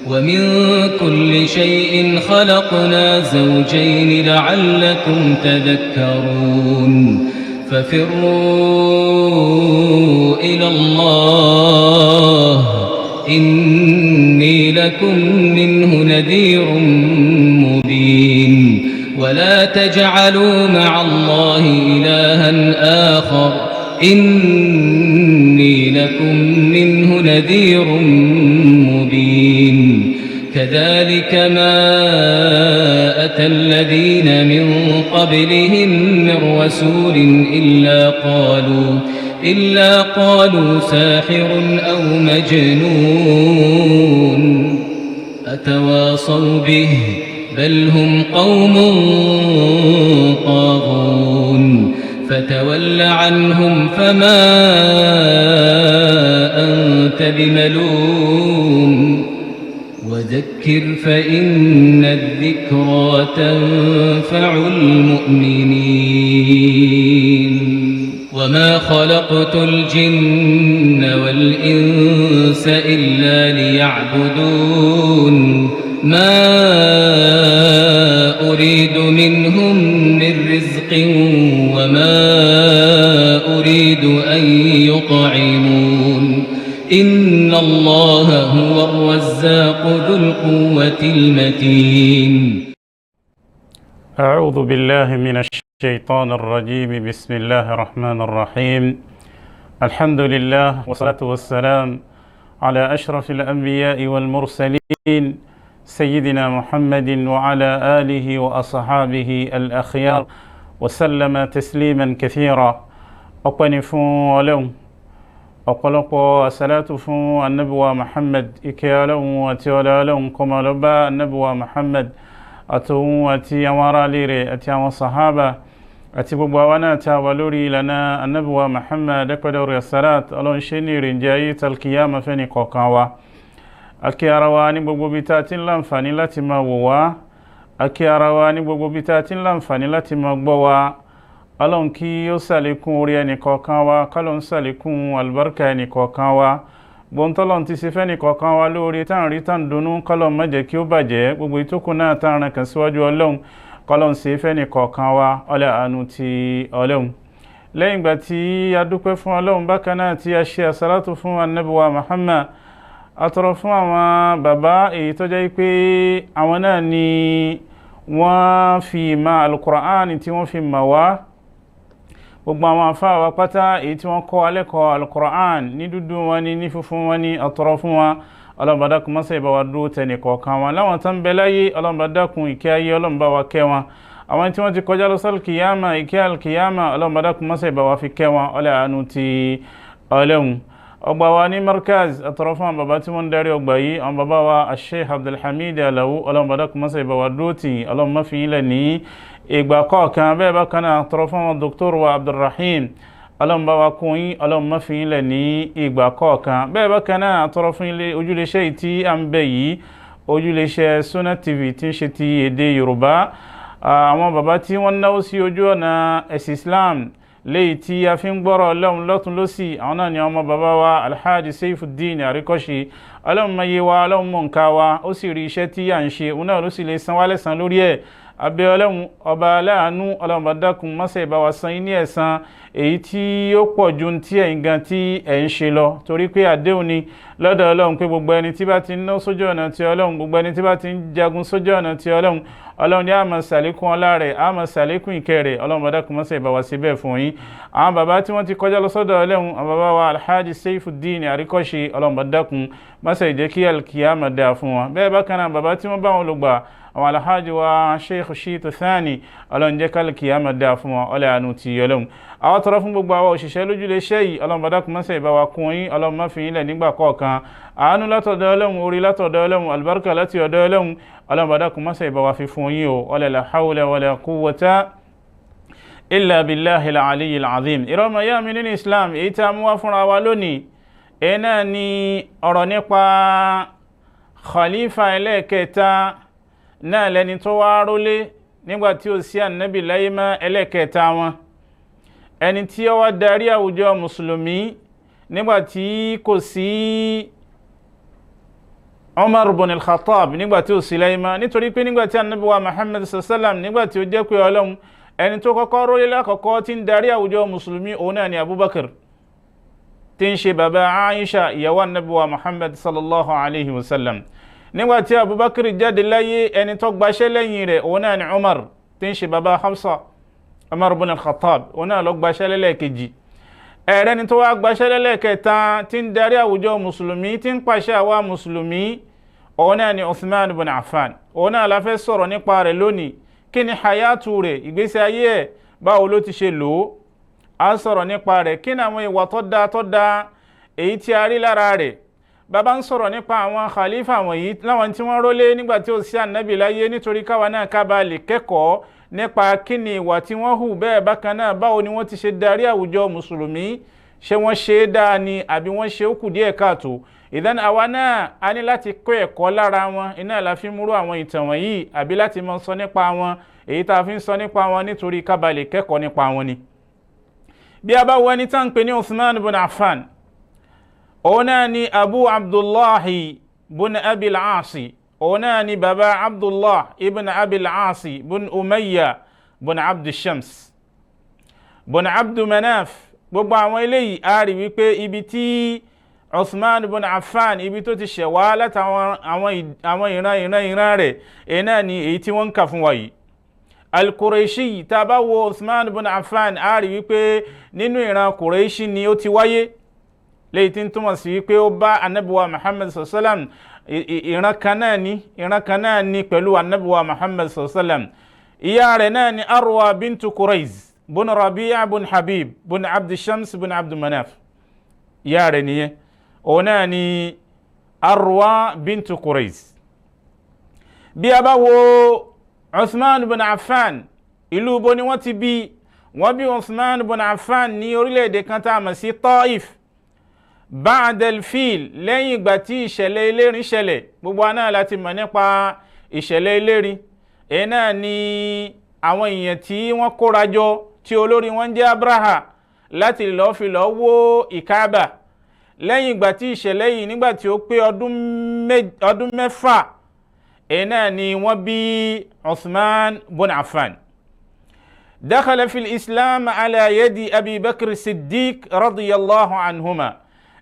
ومن كل شيء خلقنا زوجين لعلكم تذكرون. ففروا إلى الله، إني لكم منه نذير مبين. ولا تجعلوا مع الله إلها آخر، إني لكم منه نذير مبين. كذلك ما أتى الذين من قبلهم من رسول إلا قالوا ساحر أو مجنون. أتواصوا به، بل هم قوم طاغون. فتول عنهم فما أنت بملوم، وذكر فإن الذكرى تنفع المؤمنين. وما خلقت الجن والإنس إلا ليعبدون. ما أريد منهم من رزق وما أريد أن يطعمون. إن الله هو الرزاق ذو القوة المتين. أعوذ بالله من الشيطان الرجيم. بسم الله الرحمن الرحيم. الحمد لله، والصلاة والسلام على أشرف الأنبياء والمرسلين، سيدنا محمد وعلى آله وأصحابه الأخيار وسلم تسليما كثيرا. Ọpẹ́ ni fún Ọlọ́run, ọ̀pọ̀lọpọ̀ àsàlátù fún Ànábì Muhammad. Ìkẹ́ Ọlọ́run àti ọlá Ọlọ́run kó máa lọ bá Ànábì Muhammad àtòun àti àwọn aráalé rẹ̀ àti àwọn sàhábà àti gbogbo àwa náà tá a wà lórí ìlànà Ànábì Muhammad. Dẹ́pẹ́dẹ́ rẹ̀ salat, Ọlọ́run ṣe ní ìrìnjẹ́ ayé talkiyama fẹ́ni kọ̀ọ̀kan wa. Akí ara wa ní gbogbo bí tá a ti ń láǹfààní láti máa wò wá, akí ara wa ní gbogbo bí tá a ti ń láǹfààní láti máa gbọ́ wa. Ọlọ́run kí ó ṣàlékún orí ẹnì kọ̀ọ̀kan wa, kọ́lọ́run ṣàlékún àlùbáríkà ẹnì kọ̀ọ̀kan wa. Gbọ́ntọ́lọ́run ti ṣe fẹ́nì kọ̀ọ̀kan wa lóore tá à ń rí, tá à ń dunnú, kọ́lọ́run má jẹ́ kí ó bàjẹ́. Gbogbo ìtókù náà tá à ń ràn kàn síwájú Ọlọ́run, kọ́lọ́run ṣe fẹ́nì kọ̀ọ̀kan wa, ọlẹ́ àánú ti Ọlọ́run. Lẹ́yìn ìgbà tí a dúpẹ́ fún Ọlọ́run, bákan náà tí a ṣe àsálátù fún Ànábì wa Muhammad, a tọrọ fún àwọn bàbá èyí tó jẹ́ pé àwọn náà ni wọ́n fi ìmọ̀ Alukur'an tí wọ́n fi mọ̀ wá, gbogbo àwọn afáà wa pátá èyí tí wọ́n kọ́ alẹ́kọ̀ọ́ Alukur'an, ní dúdú wọn ni, ní funfun wọn ni, a tọrọ fún wa. Ọlọ́run bá dákun, mọ́sẹ̀ ìbá wa dúró tẹnì kọ̀ọ̀kan wọn. Láwọn tó ń bẹ láyé, Ọlọ́run bá dákun, ìkẹ́ ayé, Ọlọ́run bá wa kẹ́ wọn. Àwọn tí wọ́n ti kọjá lọ sí alkiyama, ìkẹ́ alkiyama, Ọlọ́run bá dákun, mọ́sẹ̀ ìbá wa fi kẹ́ wọn, ọlẹ́ àánú ti Ọlọ́run. Ọgbà wa ní Markaz, a tọrọ fún àwọn bàbá tí wọ́n ń darí ọgbà yìí, àwọn bàbá wa Sheikh Abdulhamid Alawu. Ọlọ́run bá dákun, mọ́sẹ̀ ìbá wa dúró tì, Ọlọ́run má fi yín lẹ̀ ní ìgbà kọ̀ọ̀kan. Bẹ́ẹ̀ bákan náà, a tọrọ fún àwọn Dr. wa Abdulrahim. Ọlọ́run bá wa kún yín, Ọlọ́run má fi yín lẹ̀ ní ìgbà kọ̀ọ̀kan. Bẹ́ẹ̀ bákan náà, a tọrọ fún ilé ojúléṣẹ́ yìí tí à ń bẹ yìí, ojúléṣẹ́ Sunna TV tí ń ṣe ti èdè Yorùbá, àwọn bàbá tí wọ́n náwó sí ojú ọ̀nà ẹ̀sìn Islam léyìí tí a fi ń gbọ́rọ̀ Ọlọ́run lọ́tún lọ́sì, àwọn náà ni ọmọ bàbá wa Alhaji Seifuddin Àríkọ́ṣe. Ọlọ́run mọ iye wa, Ọlọ́run mọ̀ nǹka wa, ó sì rí iṣẹ́ tí à ń ṣe, òun náà ló sì lè san wá lẹ́san lórí ẹ̀. Abẹ́ Ọlọ́run ọba aláàánú, Ọlọ́run bá dákun, mọ́sẹ̀ ìbá wa san yín ní ẹ̀san èyí tí ó pọ̀ ju tí ẹ̀yin gan tí ẹ̀ ń ṣe lọ, torí pé àdéhùn ni lọ́dọ̀ Ọlọ́run pé gbogbo ẹni tí bá ti ń ná sójú ọ̀nà ti Ọlọ́run, gbogbo ẹni tí bá ti ń jagun sójú ọ̀nà ti Ọlọ́run, Ọlọ́run ní àmọ́ sàlékún ọlá rẹ̀, àmọ́ sàlékún ìkẹ́ rẹ̀. Ọlọ́run bá dákun, mọ́sẹ̀ ìbá wa ṣe bẹ́ẹ̀ fún yín. Àwọn bàbá tí wọ́n ti kọjá lọ sọ́dọ̀ Ọlọ́run, àwọn bàbá wa Alhaji Seifuddin Àríkọ́ṣe, Ọlọ́run bá dákun, mọ́sẹ̀ ìjẹ́ kí alkiyama dáa fún wọn. Bẹ́ẹ̀ bákan náà, bàbá tí wọ́n bá wọn lò gbà, àwọn Alhaji wa Sheikh Shitu Thani, Ọlọ́run jẹ́ kálkiyama dáa fún wọn, ọlẹ́ àánú ti Ọlọ́run. Àwọn tọrọ fún gbogbo àwọn òṣìṣẹ́ lójúlé iṣẹ́ yìí. Ọlọ́run bá dákun, mọ́sẹ̀ ìbá wa kún yín. Ọlọ́run má fi yín lẹ̀ nígbà kọ̀ọ̀kan. Àánú látọ̀dọ̀ Ọlọ́run, orí látọ̀dọ̀ Ọlọ́run, àlùbáríkà láti ọ̀dọ̀ Ọlọ́run, Ọlọ́run bá dákun, mọ́sẹ̀ ìbá wa fi fún yín o. Ọlẹ́ la hawla wala quwwata illa billahi al-ali al-azim. Ìrọ̀mọ̀ yá mi nínú Islam, èyí tí a mú wá fúnra wa lónìí, èyí náà ni ọ̀rọ̀ nípa khalifa ẹlẹ́ẹ̀kẹta náà, lẹni tó wá rólé nígbà tí ó sí Ànábì láyé mọ́, ẹlẹ́ẹ̀kẹta wọn, ẹni tí ó wá darí àwùjọ mùsùlùmí nígbà tí kò sí Umar bin al-Khattab nígbà tí ó sì láyé mọ́, nítorí pé nígbà tí Ànábì wa Muhammad sallam, nígbà tí ó jẹ́ pé Ọlọ́run, ẹni tó kọ́kọ́ rólé lákọ̀ọ́kọ́ tí ń darí àwùjọ mùsùlùmí, òun náà ni Abubakar, tí ń ṣe bàbá Aisha, ìyàwó Ànábì wa Muhammad sallallahu alayhi wa sallam. Nígbà tí Abubakar jáde láyé, ẹni tó gbaṣẹ́ lẹ́yìn rẹ̀, òun náà ni Umar, tí ń ṣe bàbá Hafsa. Umar bin al-Khattab, òun náà ló gbaṣẹ́ lẹ́lẹ́kejì. Ẹ̀rẹ́ ni tó wá gbaṣẹ́ lẹ́lẹ́kẹta tí ń darí àwùjọ mùsùlùmí, tí ń pàṣẹ àwa mùsùlùmí, òun náà ni Uthman bin Affan. Òun náà la fẹ́ sọ̀rọ̀ nípa rẹ̀ lónìí. Kí ni hayatu rẹ̀, ìgbésí ayé ẹ̀, báwo ló ti ṣe lò ó? A sọ̀rọ̀ nípa rẹ̀. Kí ni àwọn ìwà tó dáa tó dáa èyí tí a rí lára rẹ̀? Bàbá ń sọ̀rọ̀ nípa àwọn khalifa wọ̀nyí láwọn tí wọ́n rólé nígbà tí ó sí Ànábì láyé, nítorí káwa náà ká bá lè kẹ́kọ̀ọ́ nípa kí ni ìwà tí wọ́n hù bẹ́ẹ̀. Bákan náà, báwo ni wọ́n ti ṣe darí àwùjọ mùsùlùmí? Ṣé wọ́n ṣe é dáa ni, àbí wọ́n ṣe ó kù díẹ̀ káàtó? Ìdán àwa náà a ní láti kọ́ ẹ̀kọ́ lára wọn. Iná la fi múrú àwọn ìtàn wọ̀nyí, àbí láti máa sọ nípa wọn, èyí tá a fi ń sọ nípa wọn, nítorí ká bá lè kẹ́kọ̀ọ́ nípa wọn ni. Bí a bá wọ ẹni tá ń pè ní Uthman bin Affan, òun náà ni Abu Abdullahi bin Abil Aasi. Òun náà ni baba Abdullah ibn Abil Aasi bin Umayya bin Abdu Shams bin Abdu Manaf. Gbogbo àwọn eléyìí, a rí wípé ibi tí Uthman bin Affan, ibi tó ti ṣẹ̀ wá látàwọn àwọn ìran ìran ìran rẹ̀, èyí náà ni èyí tí wọ́n ń kà fún wa yìí. Al-Qurayshi, tá a bá wo Uthman bin Affan, a rí wípé nínú ìran Qurayshi ni ó ti wáyé, léyìí tí ń túmọ̀ sí wípé ó bá anabiwa Muhammad sallam, ìran kan náà ni, ìran kan náà ni pẹ̀lú anabiwa Muhammad sallam. Ìyá rẹ̀ náà ni Arwa bintu Qurayz bun Rabi'a bun Habib bun Abdishams bun Abdulmanaf. Ìyá rẹ̀ nìyẹn, òun náà ni Arwa bintu Qurayz. Bí a bá wo Uthman bin Affan, ìlú bo ni wọ́n ti bí? Wọ́n bí Uthman bin Affan ní orílẹ̀-èdè kan tá a mọ̀ sí Taif, ba'dal fil, lẹ́yìn ìgbà tí ìṣẹ̀lẹ̀ elérin ṣẹlẹ̀. Gbogbo aná láti mọ̀ nípa ìṣẹ̀lẹ̀ elérin. Èyí náà ni àwọn èèyàn tí wọ́n kóra jọ, tí olórí wọn jẹ́ Abraha, láti lọ́ọ́ fi lọ́ọ́ wó Ìkáàbà. Lẹ́yìn ìgbà tí ìṣẹ̀lẹ̀ yìí, nígbà tí ó pé ọdún 6, èyí náà ni wọ́n bí Uthman bun Affan. دخل في الإسلام على يد أبي بكر الصديق رضي الله عنهما.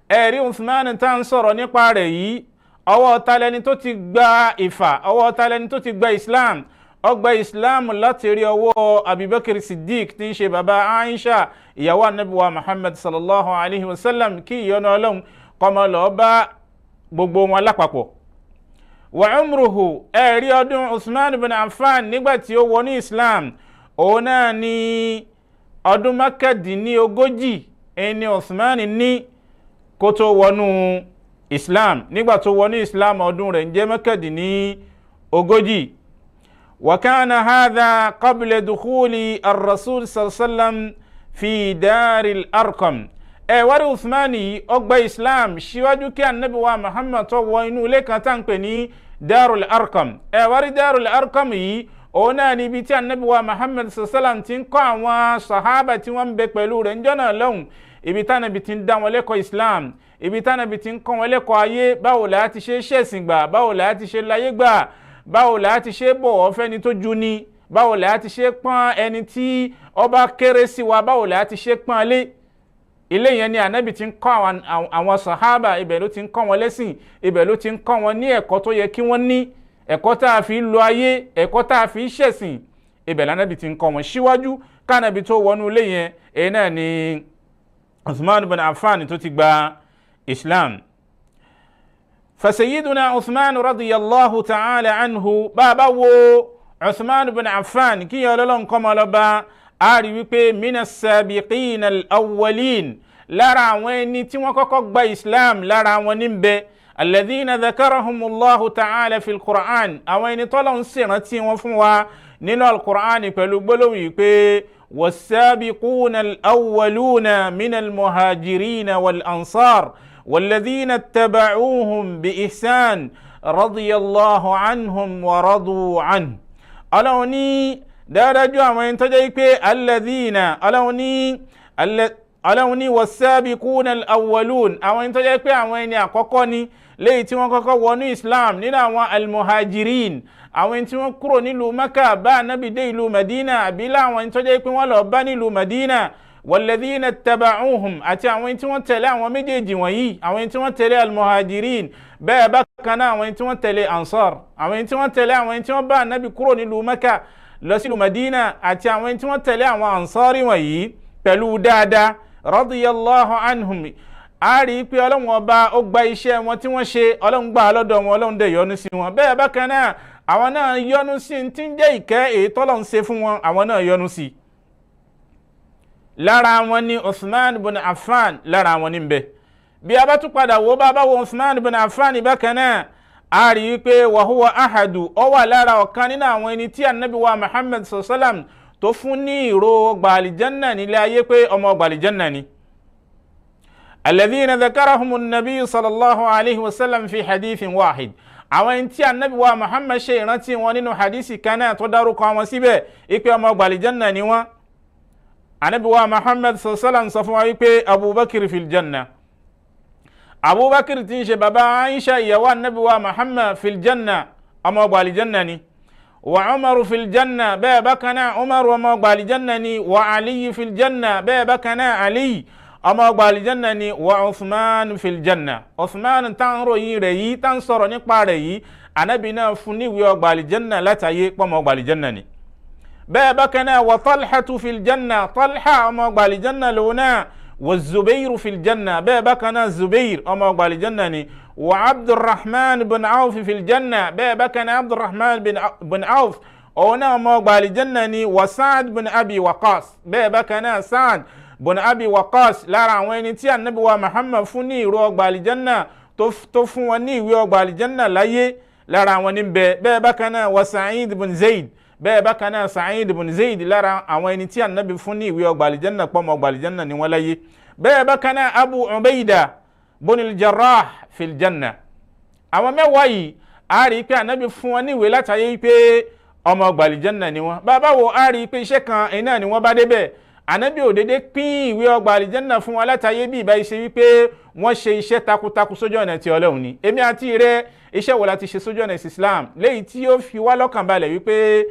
Ẹ̀rí Uthman tá ń sọ̀rọ̀ nípa rẹ̀ yìí, ọwọ́ talẹ́ni tó ti gba ìfà? Ọwọ́ talẹ́ni tó ti gba Islam? Ó gba Islam láti rí ọwọ́ Abubakar Siddiq, tí ń ṣe bàbá Aisha, ìyàwó anabiwa Muhammad sallallahu alayhi wa sallam, kí ìyọ́nú Ọlọ́run kó máa lọ bá gbogbo wọn lápapọ̀. Wa umruhu, ẹ̀rí ọdún Uthman bin Affan nígbà tí ó wọnú Islam, òun náà ní ọdún 39 ẹni Uthman ní kó tó wọnú Islam. Nígbà tó wọnú Islam, ọdún rẹ̀ ń jẹ́ 39. وكان هذا قبل دخول الرسول صلى الله عليه وسلم في دار الأرقم. Ẹ wá rí Uthman yìí, ó gba Islam síwájú kí anabi wa Muhammad tó wọ inú ilé kan tá à ń pè ní Darul Arqam. Ẹ wá rí Darul Arqam yìí, òun náà ní ibi tí anabi wa Muhammad sallam ti ń kọ́ àwọn sahaba tí wọ́n ń bẹ pẹ̀lú rẹ̀ ńjọ́ náà lọ́hùn, ibi tánàbí ti ń dá wọn lẹ́kọ̀ọ́ Islam, ibi tánàbí ti ń kọ́ wọn lẹ́kọ̀ọ́ ayé, báwo la ti ṣe ṣẹ̀sìn gbà, báwo la ti ṣe láyé gbà, báwo la ti ṣe bọ̀wọ̀ fẹ́ni tó ju ni, báwo la ti ṣe pọ́n ẹni tí ọba kéré sí wa, báwo la ti ṣe pọ́n lé. Ilé yẹn ni ànábì ti ń kọ́ àwọn sàhábà. Ibẹ̀ ló ti ń kọ́ wọn lẹ́sìn, ibẹ̀ ló ti ń kọ́ wọn ní ẹ̀kọ́ tó yẹ kí wọ́n ní, ẹ̀kọ́ tá a fi lo ayé, ẹ̀kọ́ tá a fi ṣẹ̀sìn. Ibẹ̀ lànábì ti ń kọ́ wọn síwájú kánábì tó wọnú ilé yẹn. Èyí náà ni Uthman bin Affan tó ti gba Islam. فسيدنا عثمان رضي الله تعالى عنه, bàbá wo Uthman bin Affan, kí Ọlọ́run kó máa lọ bá, a rí wípé من السابقين الأولين, lára àwọn ẹni tí wọ́n kọ́kọ́ gba Islam, lára wọn ní bẹ, الذين ذكرهم الله تعالى في القرآن, àwọn ẹni tọ́lọ́run ṣèrántí wọn fún wa nínú al-Qur'an pẹ̀lú gbólóhùn yìí pé والسابقون الأولون من المهاجرين والأنصار والذين اتبعوهم بإحسان رضي الله عنهم ورضوا عنه. Ọlọ́run ní dáadájú àwọn ẹni tó jẹ́ pé الذين, Ọlọ́run ní Ọlọ́run ní was-sabiquna al-awwalun, àwọn ẹni tó jẹ́ pé àwọn ẹni àkọ́kọ́ ni léyìí tí wọ́n kọ́kọ́ wọnú Islam nínú àwọn al-muhajirin, àwọn ẹni tí wọ́n kúrò nílùú Mẹ́kà bá Ànábì dé ìlú Madina, àbí láwọn ẹni tó jẹ́ pé wọ́n lọ bá nílùú Madina, walladhina taba'uhum, àti àwọn ẹni tí wọ́n tẹ̀lé àwọn méjèèjì wọ̀nyí, àwọn ẹni tí wọ́n tẹ̀lé al-muhajirin, bẹ́ẹ̀ bákan náà àwọn ẹni tí wọ́n tẹ̀lé ansar, àwọn ẹni tí wọ́n tẹ̀lé àwọn ẹni tí wọ́n bá Ànábì kúrò nílùú Mẹ́kà lọ sí ìlú Madina, àti àwọn ẹni tí wọ́n tẹ̀lé àwọn ansari wọ̀nyí pẹ̀lú dáadáa, radiyallahu anhum. A rí i pé Ọlọ́run ọba ó gba iṣẹ́ wọn tí wọ́n ṣe, Ọlọ́run gbà á lọ́dọ̀ wọn, Ọlọ́run dẹ̀ yọ́nú sí wọn. Bẹ́ẹ̀ bákan náà àwọn náà yọ́nú sí ti ń jẹ́ ìkẹ́ èyí tọ́lọ́run ṣe fún wọn, àwọn náà yọ́nú sí. Lára wọn ni Uthman bin Affan, lára wọn ní bẹ. Bí a bá tún padà wo bá bá wo Uthman bin Affan bákan náà, a rí i pé wa huwa ahadu, ó wà lára ọ̀kan nínú àwọn ẹni tí Ànábì wa Muhammad sallam tó fún ní ìró ọgbà àlìjánà nílé ayé pé ọmọ ọgbà àlìjánà ni. Alladhina dhakarahum an-nabiy sallallahu alayhi wa sallam fi hadithin wahid, àwọn ẹni tí Ànábì wa Muhammad ṣe ìrántí wọn nínú hadisi kan náà tó dárúkọ wọn síbẹ̀ ipe ọmọ ọgbà àlìjánà ni wọn. Ànábì wa Muhammad sallam sọ fún wa wípé Abubakar fil janna, Abubakar tí ń ṣe bàbá Aisha ìyàwó Ànábì wa Muhammad fil janna, ọmọ ọgbà àlìjánà ni. Wa Umaru fil janna, bẹ́ẹ̀ bákan náà Umaru ọmọ ọgbà àlìjánà ni. Wa Aliyu fil janna, bẹ́ẹ̀ bákan náà Ali ọmọ ọgbà àlìjánà ni. Wa Uthman fil janna, Uthman tá ń ròyìn rẹ̀ yìí, tá ń sọ̀rọ̀ nípa rẹ̀ yìí, Ànábì náà fún níwèé ọgbà àlìjánà látàyé pọ́mọ ọgbà àlìjánà ni. Bẹ́ẹ̀ bákan náà wa Talhatu fil janna, Talha ọmọ ọgbà àlìjánà lòun náà. Wa Zubairu fil janna, bẹ́ẹ̀ bákan náà Zubair ọmọ ọgbà àlìjánà ni. Wa Abdulrahman bin Awf fil janna, bẹ́ẹ̀ bákan náà Abdulrahman bin Awf òun náà ọmọ ọgbà àlìjánà ni. Wa Sa'ad bin Abi Waqas, bẹ́ẹ̀ bákan náà Sa'ad bin Abi Waqas lára àwọn ẹni tí Ànábì wa Muhammad fún ní ìró ọgbà àlìjánà, tó fún wọn ní ìwé ọgbà àlìjánà láyé, lára àwọn ní bẹ́ẹ̀. Bẹ́ẹ̀ bákan náà wa Sa'id bin Zaid, bẹ́ẹ̀ bákan náà Sa'id bin Zaid lára àwọn ẹni tí Ànábì fún ní ìwé ọgbà àlìjánà pọ́mọ ọgbà àlìjánà ni wọ́n láyé. Bẹ́ẹ̀ bákan náà Abu Ubaida bin al-Jarrah fil janna. Àwọn mẹ́wàá yìí a rí i pé Ànábì fún wọn ní ìwé látàyè pé ọmọ ọgbà àlìjánà ni wọ́n. Bàbá wo a rí i pé iṣẹ́ kan iná ni wọ́n bá débẹ̀. Ànábì ò dédé pín ìwé ọgbà àlìjánà fún wọn látàyè bí ìbá ṣe wípé wọ́n ṣe iṣẹ́ takuntakun sójú ọ̀nà ti Ọlọ́run ni. Èmi àti rẹ, iṣẹ́ wo la ti ṣe sójú ọ̀nà Islam léyìí tí ó fi wá lọ́kàn balẹ̀ wípé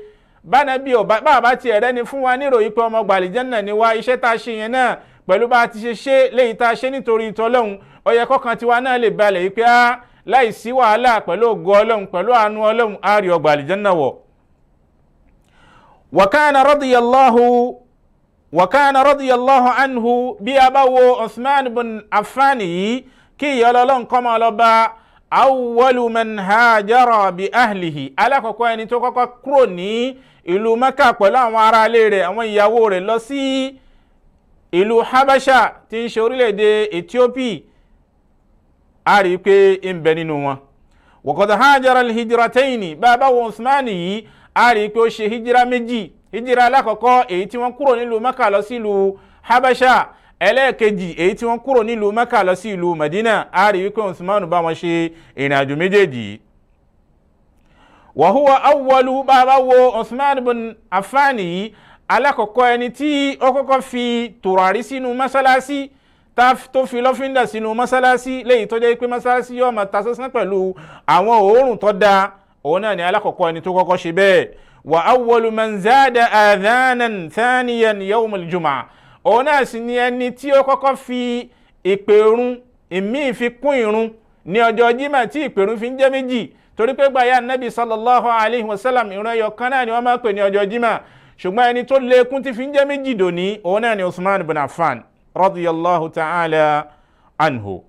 bánabi ò bá tiẹ̀ rẹ́ni fún wa níròyìn pé ọmọ ọgbà àlìjánà ni wá, iṣẹ́ tá a ṣe yẹn náà pẹ̀lú bá a ti ṣe ṣe léyìí tá a ṣe nítorí ìtọ́lọ́hun, ó yẹ kọ́kàn tiwa náà lè balẹ̀ yìí pé á láì sí wàhálà pẹ̀lú ògo Ọlọ́run, pẹ̀lú àánú Ọlọ́run, á rí ọgbà àlìjánà wọ̀. Wa kana radiyallahu anhu, bí a bá wo Uthman bin Affan yìí, kí ìyà Ọlọ́run kó máa lọ bá, awwalu man hajara bi ahlihi, alákọ̀ọ́kọ́ ẹni tó kọ́kọ́ kúrò ní ìlú Mẹ́kà pẹ̀lú àwọn aráalé rẹ̀, àwọn ìyàwó rẹ̀, lọ sí ìlú Habasha tí ń ṣe orílẹ̀-èdè Ethiopia, a rí i pé ń bẹ nínú wọn. Wa qad hajara al-hijrataini, bàbá wo Uthman yìí, a rí i pé ó ṣe hijira méjì. Hijira alákọ̀ọ́kọ́, èyí tí wọ́n kúrò nílùú Mẹ́kà lọ sí ìlú Habasha. Ẹlẹ́ẹ̀kejì, èyí tí wọ́n kúrò nílùú Mẹ́kà lọ sí ìlú Madina. A rí wípé Usman bá wọn ṣe ìrìn àjò méjèèjì. Wa huwa awwalu, bàbá wo Usman bin Affan yìí, alákọ̀ọ́kọ́ ẹni tí ó kọ́kọ́ fi tùràrí sínú mọ́sálásí, tó fi lọ́fíńdà sínú mọ́sálásí, léyìí tó jẹ́ pé mọ́sálásí yóò máa ta sánsán pẹ̀lú àwọn òórùn tó dáa, òun náà ni alákọ̀ọ́kọ́ ẹni tó kọ́kọ́ ṣe bẹ́ẹ̀. Wa awwalu man zada adhanan thaniyan yawm al-jumu'ah, òun náà sì ni ẹni tí ó kọ́kọ́ fi ìpèrún ìmíì fi kún ìrun ní ọjọ́ Jímọ̀ tí ìpèrún fi ń jẹ́ méjì, torí pé gbàyà Nabi sallallahu alayhi wa sallam, ìrun ẹyọ kan náà ni wọ́n máa pè ní ọjọ́ Jímọ̀, ṣùgbọ́n ẹni tó lékún tí fi ń jẹ́ méjì dòní, òun náà ni Usman bin Affan radiyallahu ta'ala anhu.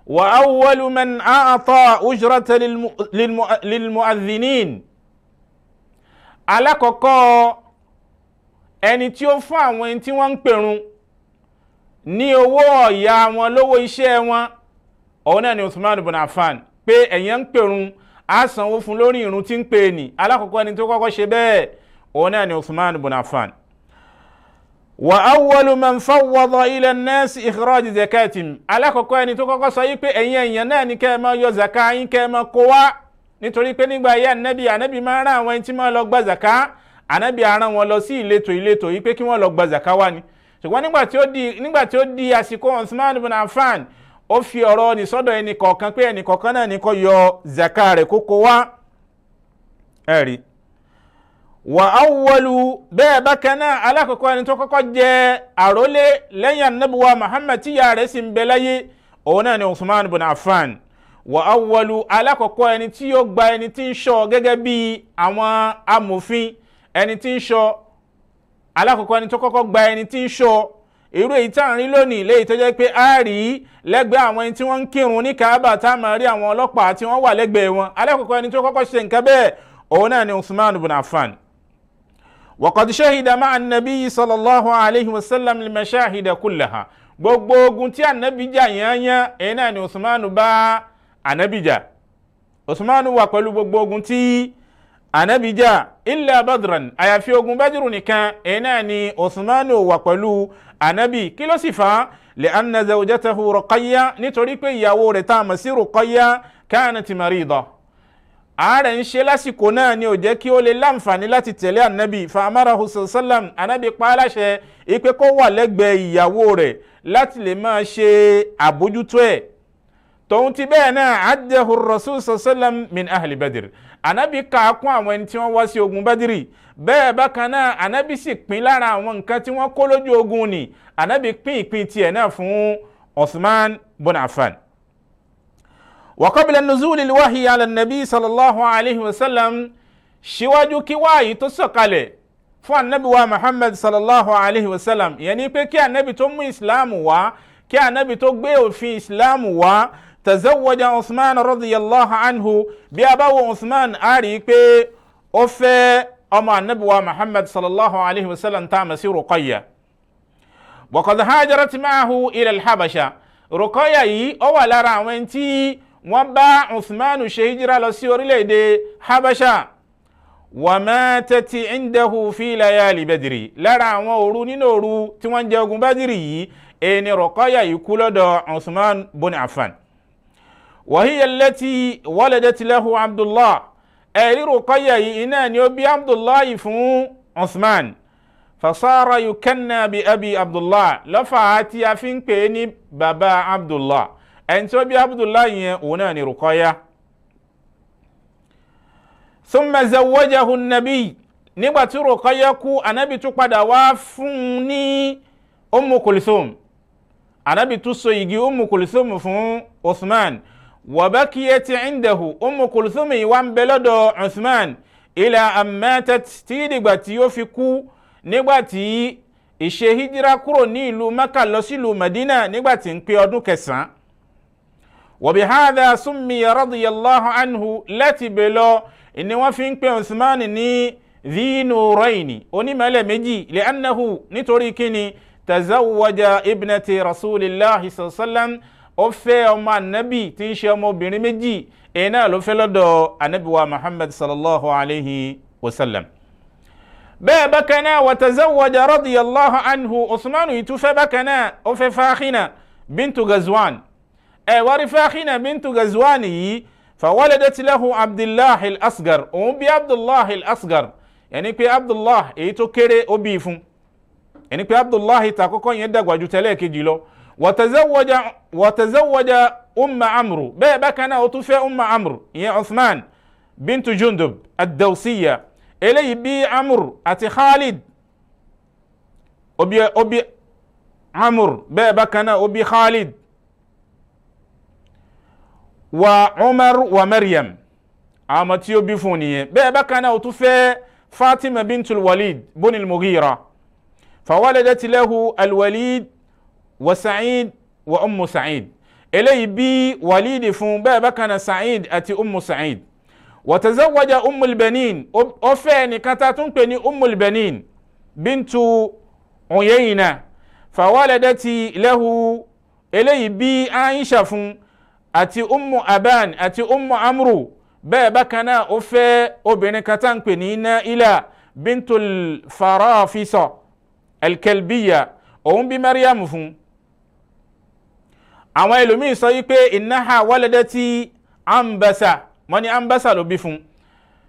Wa awwalu man a'ta ujrata lilmu'adhdhinin, alákọ̀ọ́kọ́ ẹni tí ó fún àwọn ẹni tí wọ́n ń pèrun ní owó ọ̀yà wọn, lówó iṣẹ́ wọn, òun náà ni Usman bin Affan, pé ẹ̀yàn ń pèrun, á sanwó fún lórí irun tí ń pè ní. Alákọ̀ọ́kọ́ ẹni tó kọ́kọ́ ṣe bẹ́ẹ̀, òun náà ni Usman bin Affan. Wa awwalu man fawwada ila an-nas ikhraj zakatim, alákọ̀ọ́kọ́ ẹni tó kọ́kọ́ sọ yí pé ẹ̀yin èèyàn náà ní kẹ́ ẹ máa yọ zaka yín, kẹ́ ẹ máa kó wá, nítorí pé nígbà ayé ànábì, ànábì máa ń rán àwọn ẹni tí máa lọ gba zaka, ànábì á rán wọn lọ sí ìletò ìletò yìí pé kí wọ́n lọ gba zaka wá ni. Ṣùgbọ́n nígbà tí ó di àsìkò Usman ibn Affan, ó fi ọ̀rọ̀ ní sọ́dọ̀ ẹnì kọ̀ọ̀kan pé ẹnì kọ̀ọ̀kan náà ní kó yọ zaka rẹ̀ kókó wá. Ẹ̀rí wa awwalu. Bẹ́ẹ̀ bákan náà, alákọ̀ọ́kọ́ ẹni tó kọ́kọ́ jẹ àrólé lẹ́yìn Anabi wa Muhammad tí ìyá rẹ̀ sì ń bẹ láyé, òun náà ni Usman ibn Affan. Wa awwalu, alákọ̀ọ́kọ́ ẹni tí yóò gba ẹni tí ń ṣọ́ gẹ́gẹ́ bí àwọn amòfin, ẹni tí ń ṣọ́, alákọ̀ọ́kọ́ ẹni tó kọ́kọ́ gba ẹni tí ń ṣọ́, irú èyí tá à ń rí lónìí, léyìí tó jẹ́ pé a rí lẹ́gbẹ̀ẹ́ àwọn ẹni tí wọ́n ń kírun ní Kaaba, tá a máa rí àwọn ọlọ́pàá tí wọ́n wà lẹ́gbẹ̀ẹ́ wọn, alákọ̀ọ́kọ́ ẹni tó kọ́kọ́ ṣe nǹkan bẹ́ẹ̀, òun náà ni Usman ibn Affan. وقد شهد مع النبي صلى الله عليه وسلم المشاهد كلها. Gbogbo ogun tí Anabi jà yányán, èyí náà ni Usman bá Anabi jà. Usman wà pẹ̀lú gbogbo ogun tí Anabi jà إلا بدرا, àyàfi ogun Badiru nìkan, èyí náà ni Usman wà pẹ̀lú Anabi. Kí ló sì fà á? لأن زوجته رقية, nítorí pé ìyàwó rẹ̀ tá a mọ̀ sí Ruqayya كانت مريضة, àárẹ̀ ń ṣe lásìkò náà ni ò jẹ́ kí ó lè láǹfààní láti tẹ̀lé Ànábì. فأمره sallam, Ànábì pa á láṣẹ ipe kó wà lẹ́gbẹ̀ẹ́ ìyàwó rẹ̀ láti lè máa ṣe àbójútó ẹ̀. Tòun ti bẹ́ẹ̀ náà, عده الرسول sallam من أهل بدر, Ànábì kà á kún àwọn ẹni tí wọ́n wá sí ogun Badiri. Bẹ́ẹ̀ bákan náà, Ànábì sì pín lára àwọn nǹkan tí wọ́n kó lójú ogun ni, Ànábì pín ìpín tiẹ̀ náà fún Uthman bun Affan. وقبل نزول الوحي على النبي صلى الله عليه وسلم, síwájú kí wáyí tó sọ̀kalẹ̀ fún Anabi wa Muhammad صلى الله عليه وسلم, ìyẹn ni pé kí Anabi tó mú Islam wá, kí Anabi tó gbé òfin Islam wá, تزوج Usman رضي الله عنه. Bí a bá wo Usman, a rí i pé ó fẹ́ ọmọ Anabi wa Muhammad صلى الله عليه وسلم tá a mọ̀ sí Ruqayya. وقد هاجرت معه إلى الحبشة. Ruqayya yìí, ó wà lára àwọn ẹni tí wọ́n bá Usman ṣe hijira lọ sí orílẹ̀-èdè Habasha. وماتت عنده في ليالي بدر. Lára àwọn òru nínú òru tí wọ́n ń jẹ ogun Badiri yìí, ẹni Ruqayya yìí kú lọ́dọ̀ Usman bun Affan. وهي التي ولدت له عبد الله. Ẹ̀rí Ruqayya yìí iná ni ó bí Abdullahi fún Usman. فصار يكنى بأبي عبد الله, lọ́fà tí a fi ń pè é ní baba Abdullah. Ẹni tí ó bí Abdullah yẹn, òun náà ni Ruqayya. ثم زوجه النبي. Nígbà tí Ruqayya kú, Anabi tún padà wá fún un ní Ummu Kulthum. Anabi tún so igi Ummu Kulthum fún Uthman. وبقيت عنده, Ummu Kulthum yìí wá ń bẹ lọ́dọ̀ Uthman إلى أن ماتت, tí dìgbà tí ó fi kú, nígbà tí ìṣe hijira kúrò ní ìlú Maka lọ sílùú Madina, nígbà tí ń pé ọdún 9. وبهذا سمي رضي الله عنه. Láti bẹ̀ lọ ni wọ́n fi ń pè Usman ní ذي نورين, onímọ̀lẹ̀ méjì. لأنه, nítorí kíni? تزوج ابنة رسول الله صلى الله عليه وسلم, ó fẹ́ ọmọ Anabi tí ń ṣe ọmọbìnrin méjì, èyí náà ló fẹ́ lọ́dọ̀ Anabi wa Muhammad صلى الله عليه وسلم. Bẹ́ẹ̀ bákan náà, وتزوج رضي الله عنه, Usman yìí tún fẹ́ bákan náà, ó fẹ́ Fakhina bintu Gazwan. Ẹ wá rí Fakhina bintu Gazwan yìí, فولدت له عبد الله الأصغر, òun bí Abdullahi al-Asghar, yẹni pé Abdullah èyí tó kéré ó bí fún, yẹni pé Abdullahi tàkọ́kọ́ yẹn dàgbà ju tẹ́lẹ̀ kejì lọ. وتزوج أم عمرو. Bẹ́ẹ̀ bákan náà, ó tún fẹ́ Umma Amru, ìyẹn Uthman bintu Jundub ad-Dawsiya. Eléyìí bí Amr àti Khalid. Ó bí Amr, bẹ́ẹ̀ bákan náà ó bí Khalid wa Umar wa Maryam, àwọn ọmọ tí ó bí fún nìyẹn. Bẹ́ẹ̀ bákan náà, ó tún fẹ́ Fatima bintul Walid bunil Mughira. فولدت له الوليد وسعيد وأم سعيد. Eléyìí bí Walid fún, bẹ́ẹ̀ bákan náà Sa'id àti Ummu Sa'id. وتزوج أم البنين, ó fẹ́ ẹnìkan tá a tún pè ní Ummul Banin bintu Uyayna. فولدت له, eléyìí bí Aisha fún àti Ummu Aban àti Ummu Amru. Bẹ́ẹ̀ bákan náà, ó fẹ́ obìnrin kan tá ń pè ní Naila bintul Farafisa al-Kalbiya, òun bí Maryam fún. Àwọn ẹlòmíín sọ yìí pé إنها ولدت Ambasa, wọ́n ní Ambasa ló bí fún.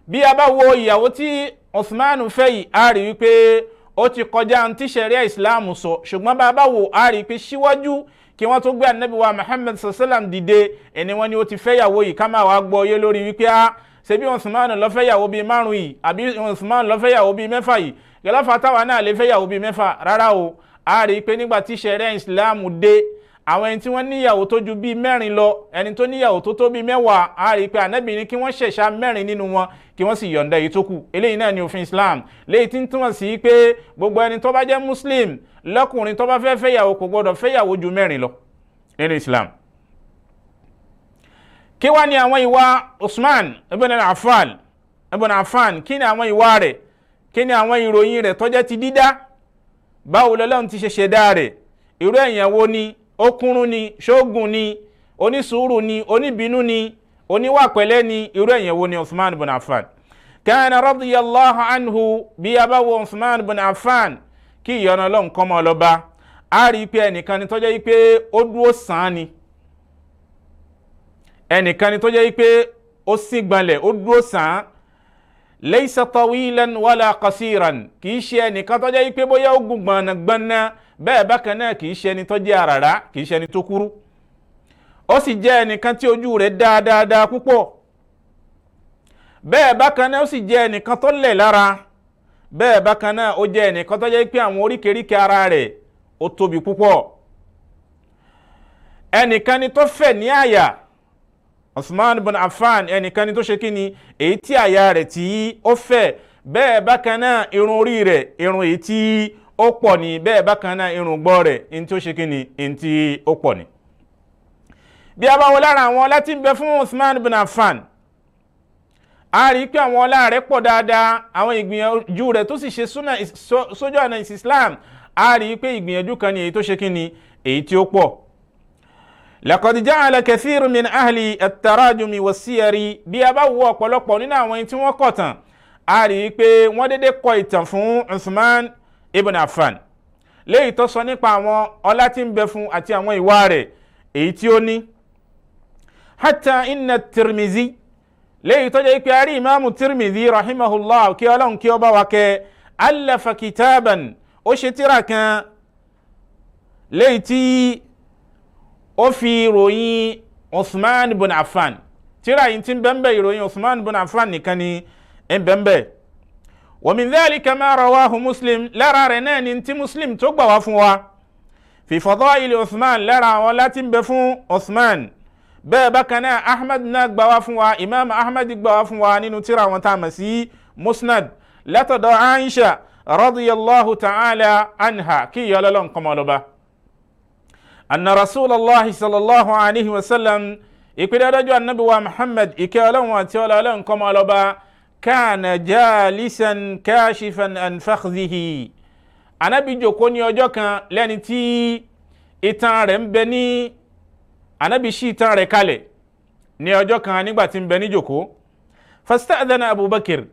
Bí a bá wo ìyàwó tí Usman fẹ́ yìí, a rí wípé Ó ti kọjá ntí sẹ̀ríà Islam sọ, ṣùgbọ́n bá a bá wò á rí i pé síwájú kí wọ́n tó gbé Anabi wa Muhammad sallam dìde, ẹni wọ́n ní ó ti fẹ́yàwó yìí. Ká máa wá gbọ́ yé lórí wípé a ṣebí Usman ló fẹ́yàwó bíi márùn yìí, àbí Usman ló fẹ́yàwó bíi mẹ́fà yìí, gẹlẹ́fà táwa náà lè fẹ́yàwó bíi mẹ́fà. Rárá o, a rí i pé nígbà tí sẹ̀ríà Islam dé, àwọn ẹni tí wọ́n níyàwó tó ju bíi mẹ́rin lọ, ẹni tó níyàwó tó tó bíi 10, a rí i pé Ànábì ní kí wọ́n ṣẹ̀ṣà mẹ́rin nínú wọn, kí wọ́n sì yọ̀ǹda èyí tó kù. Eléyìí náà ni òfin Islam, léyìí tí ń túmọ̀ sí pé gbogbo ẹni tó bá jẹ́ Muslim lọ́kùnrin tó bá fẹ́ fẹ́yàwó, kò gbọ́dọ̀ fẹ́yàwó ju mẹ́rin lọ nínú Islam. Kí wá ní àwọn ìwà Usman ibn Affan ibn Affan? Kí ni àwọn ìwà rẹ̀? Kí ni àwọn ìròyìn rẹ̀ tó jẹ́ ti dídá? Báwo lọ́lọ́run ti ṣe ṣẹ̀dá rẹ̀? Irú èèyàn wo ni? Ó kúrú ni? Ṣóògùn ni? Onísùúrù ni? Oníbínú ni? Oníwà pẹ̀lẹ́ ni? Irú èèyàn wo ni Usman ibn Affan? Kana radiyallahu anhu. Bí a bá wo Usman ibn Affan, kí ìyọ́nú Ọlọ́run kó máa lọ bá, a rí i pé ẹnìkan ni tó jẹ́ pé ó dúró sàn án ni, ẹnìkan ni tó jẹ́ pé ó sì gbanlẹ̀, ó dúró sàn án. Laysa tawilan wala qasiran. Kì í ṣe ẹnìkan tó jẹ́ pé bóyá ó gùn gbọ̀nàgbọ̀nà bẹ́ẹ̀. Bákan náà, kì í ṣe ẹni tó jẹ́ àràrá, kì í ṣe ẹni tó kúrú. Ó sì jẹ́ ẹnìkan tí ojú rẹ̀ dáadáa púpọ̀ bẹ́ẹ̀. Bákan náà, ó sì jẹ́ ẹnìkan tó lẹ̀ lára bẹ́ẹ̀. Bákan náà, ó jẹ́ ẹnìkan tó jẹ́ pé àwọn oríkèéríkèé ara rẹ̀ ó tóbi púpọ̀. Ẹnìkan ni tó fẹ̀ ní àyà. Usman bin Affan, ẹnìkan ni tó ṣe kíni, èyí tí àyà rẹ̀ tí ó fẹ̀ bẹ́ẹ̀. Bákan náà, irun orí rẹ̀, irun èyí tí ó pọ̀ ní bẹ́ẹ̀. Bákan náà, irun gbọ́ rẹ̀, ní tí ó ṣe kíni, ní tí ó pọ̀ ní. Bí a bá wọ lára àwọn ọlá tí ń bẹ fún Usman bin Affan, a rí i pé àwọn ọlá rẹ̀ pọ̀ dáadáa. Àwọn ìgbìyànjú rẹ̀ tó sì ṣe sójú ọ̀nà Islam, a rí i pé ìgbìyànjú kan ní èyí tó ṣe kíni, èyí tí ó pọ̀. Laqad ja'ala kathirun min ahli at-tarajumi was-siyari. Bí a bá wo ọ̀pọ̀lọpọ̀ nínú àwọn tí wọ́n kọ tàn, a rí i pé wọ́n dédé kọ ìtàn fún Usman ibn Affan, léyìí tó sọ nípa àwọn ọlá tí ń bẹ fún àti àwọn ìwà rẹ̀ èyí tí ó ní. Hatta inna Tirmizi, léyìí tó jẹ́ pé a rí Ìmáàmù Tirmidhi rahimahullah, kí Ọlọ́run kí ó bá wa kẹ́, allafa kitaban, ó ṣe tírà kan léyìí tí ó fi ròyìn Usman ibn Affan. Tírà yìí tí ń bẹ́ẹ̀, ìròyìn Usman ibn Affan nìkan ni ń bẹ́ẹ̀. Wa min dhalika ma rawahu Muslim. Lára rẹ̀ náà ni tí Muslim tó gbà wá fún wa fi fadaili Usman, lára àwọn láti ń bẹ fún Usman bẹ́ẹ̀. Bákan náà, Ahmad náà gbà wá fún wa, Imam Ahmad gbà wá fún wa nínú tírà wọn tá a mọ̀ sí Musnad, látọ̀dọ̀ Aisha radiyallahu ta'ala anha, kí ìyá Ọlọ́run kó máa lọ bá, anna Rasulallah sallallahu alayhi wa sallam, ìpínlẹ̀ ọdọ́jọ́ Anabi wa Muhammad, ìkẹ́ Ọlọ́run àti Ọlọ́run kó máa lọ bá, kana jalisan kashifan an fakhdihi. Anabi jókòó ní ọjọ́ kan lẹ́ni tí itan rẹ̀ ń bẹ ní, Anabi ṣí itan rẹ̀ kalẹ̀ ní ọjọ́ kan nígbà tí ń bẹ ní jókòó. Fasta'dhana Abubakar,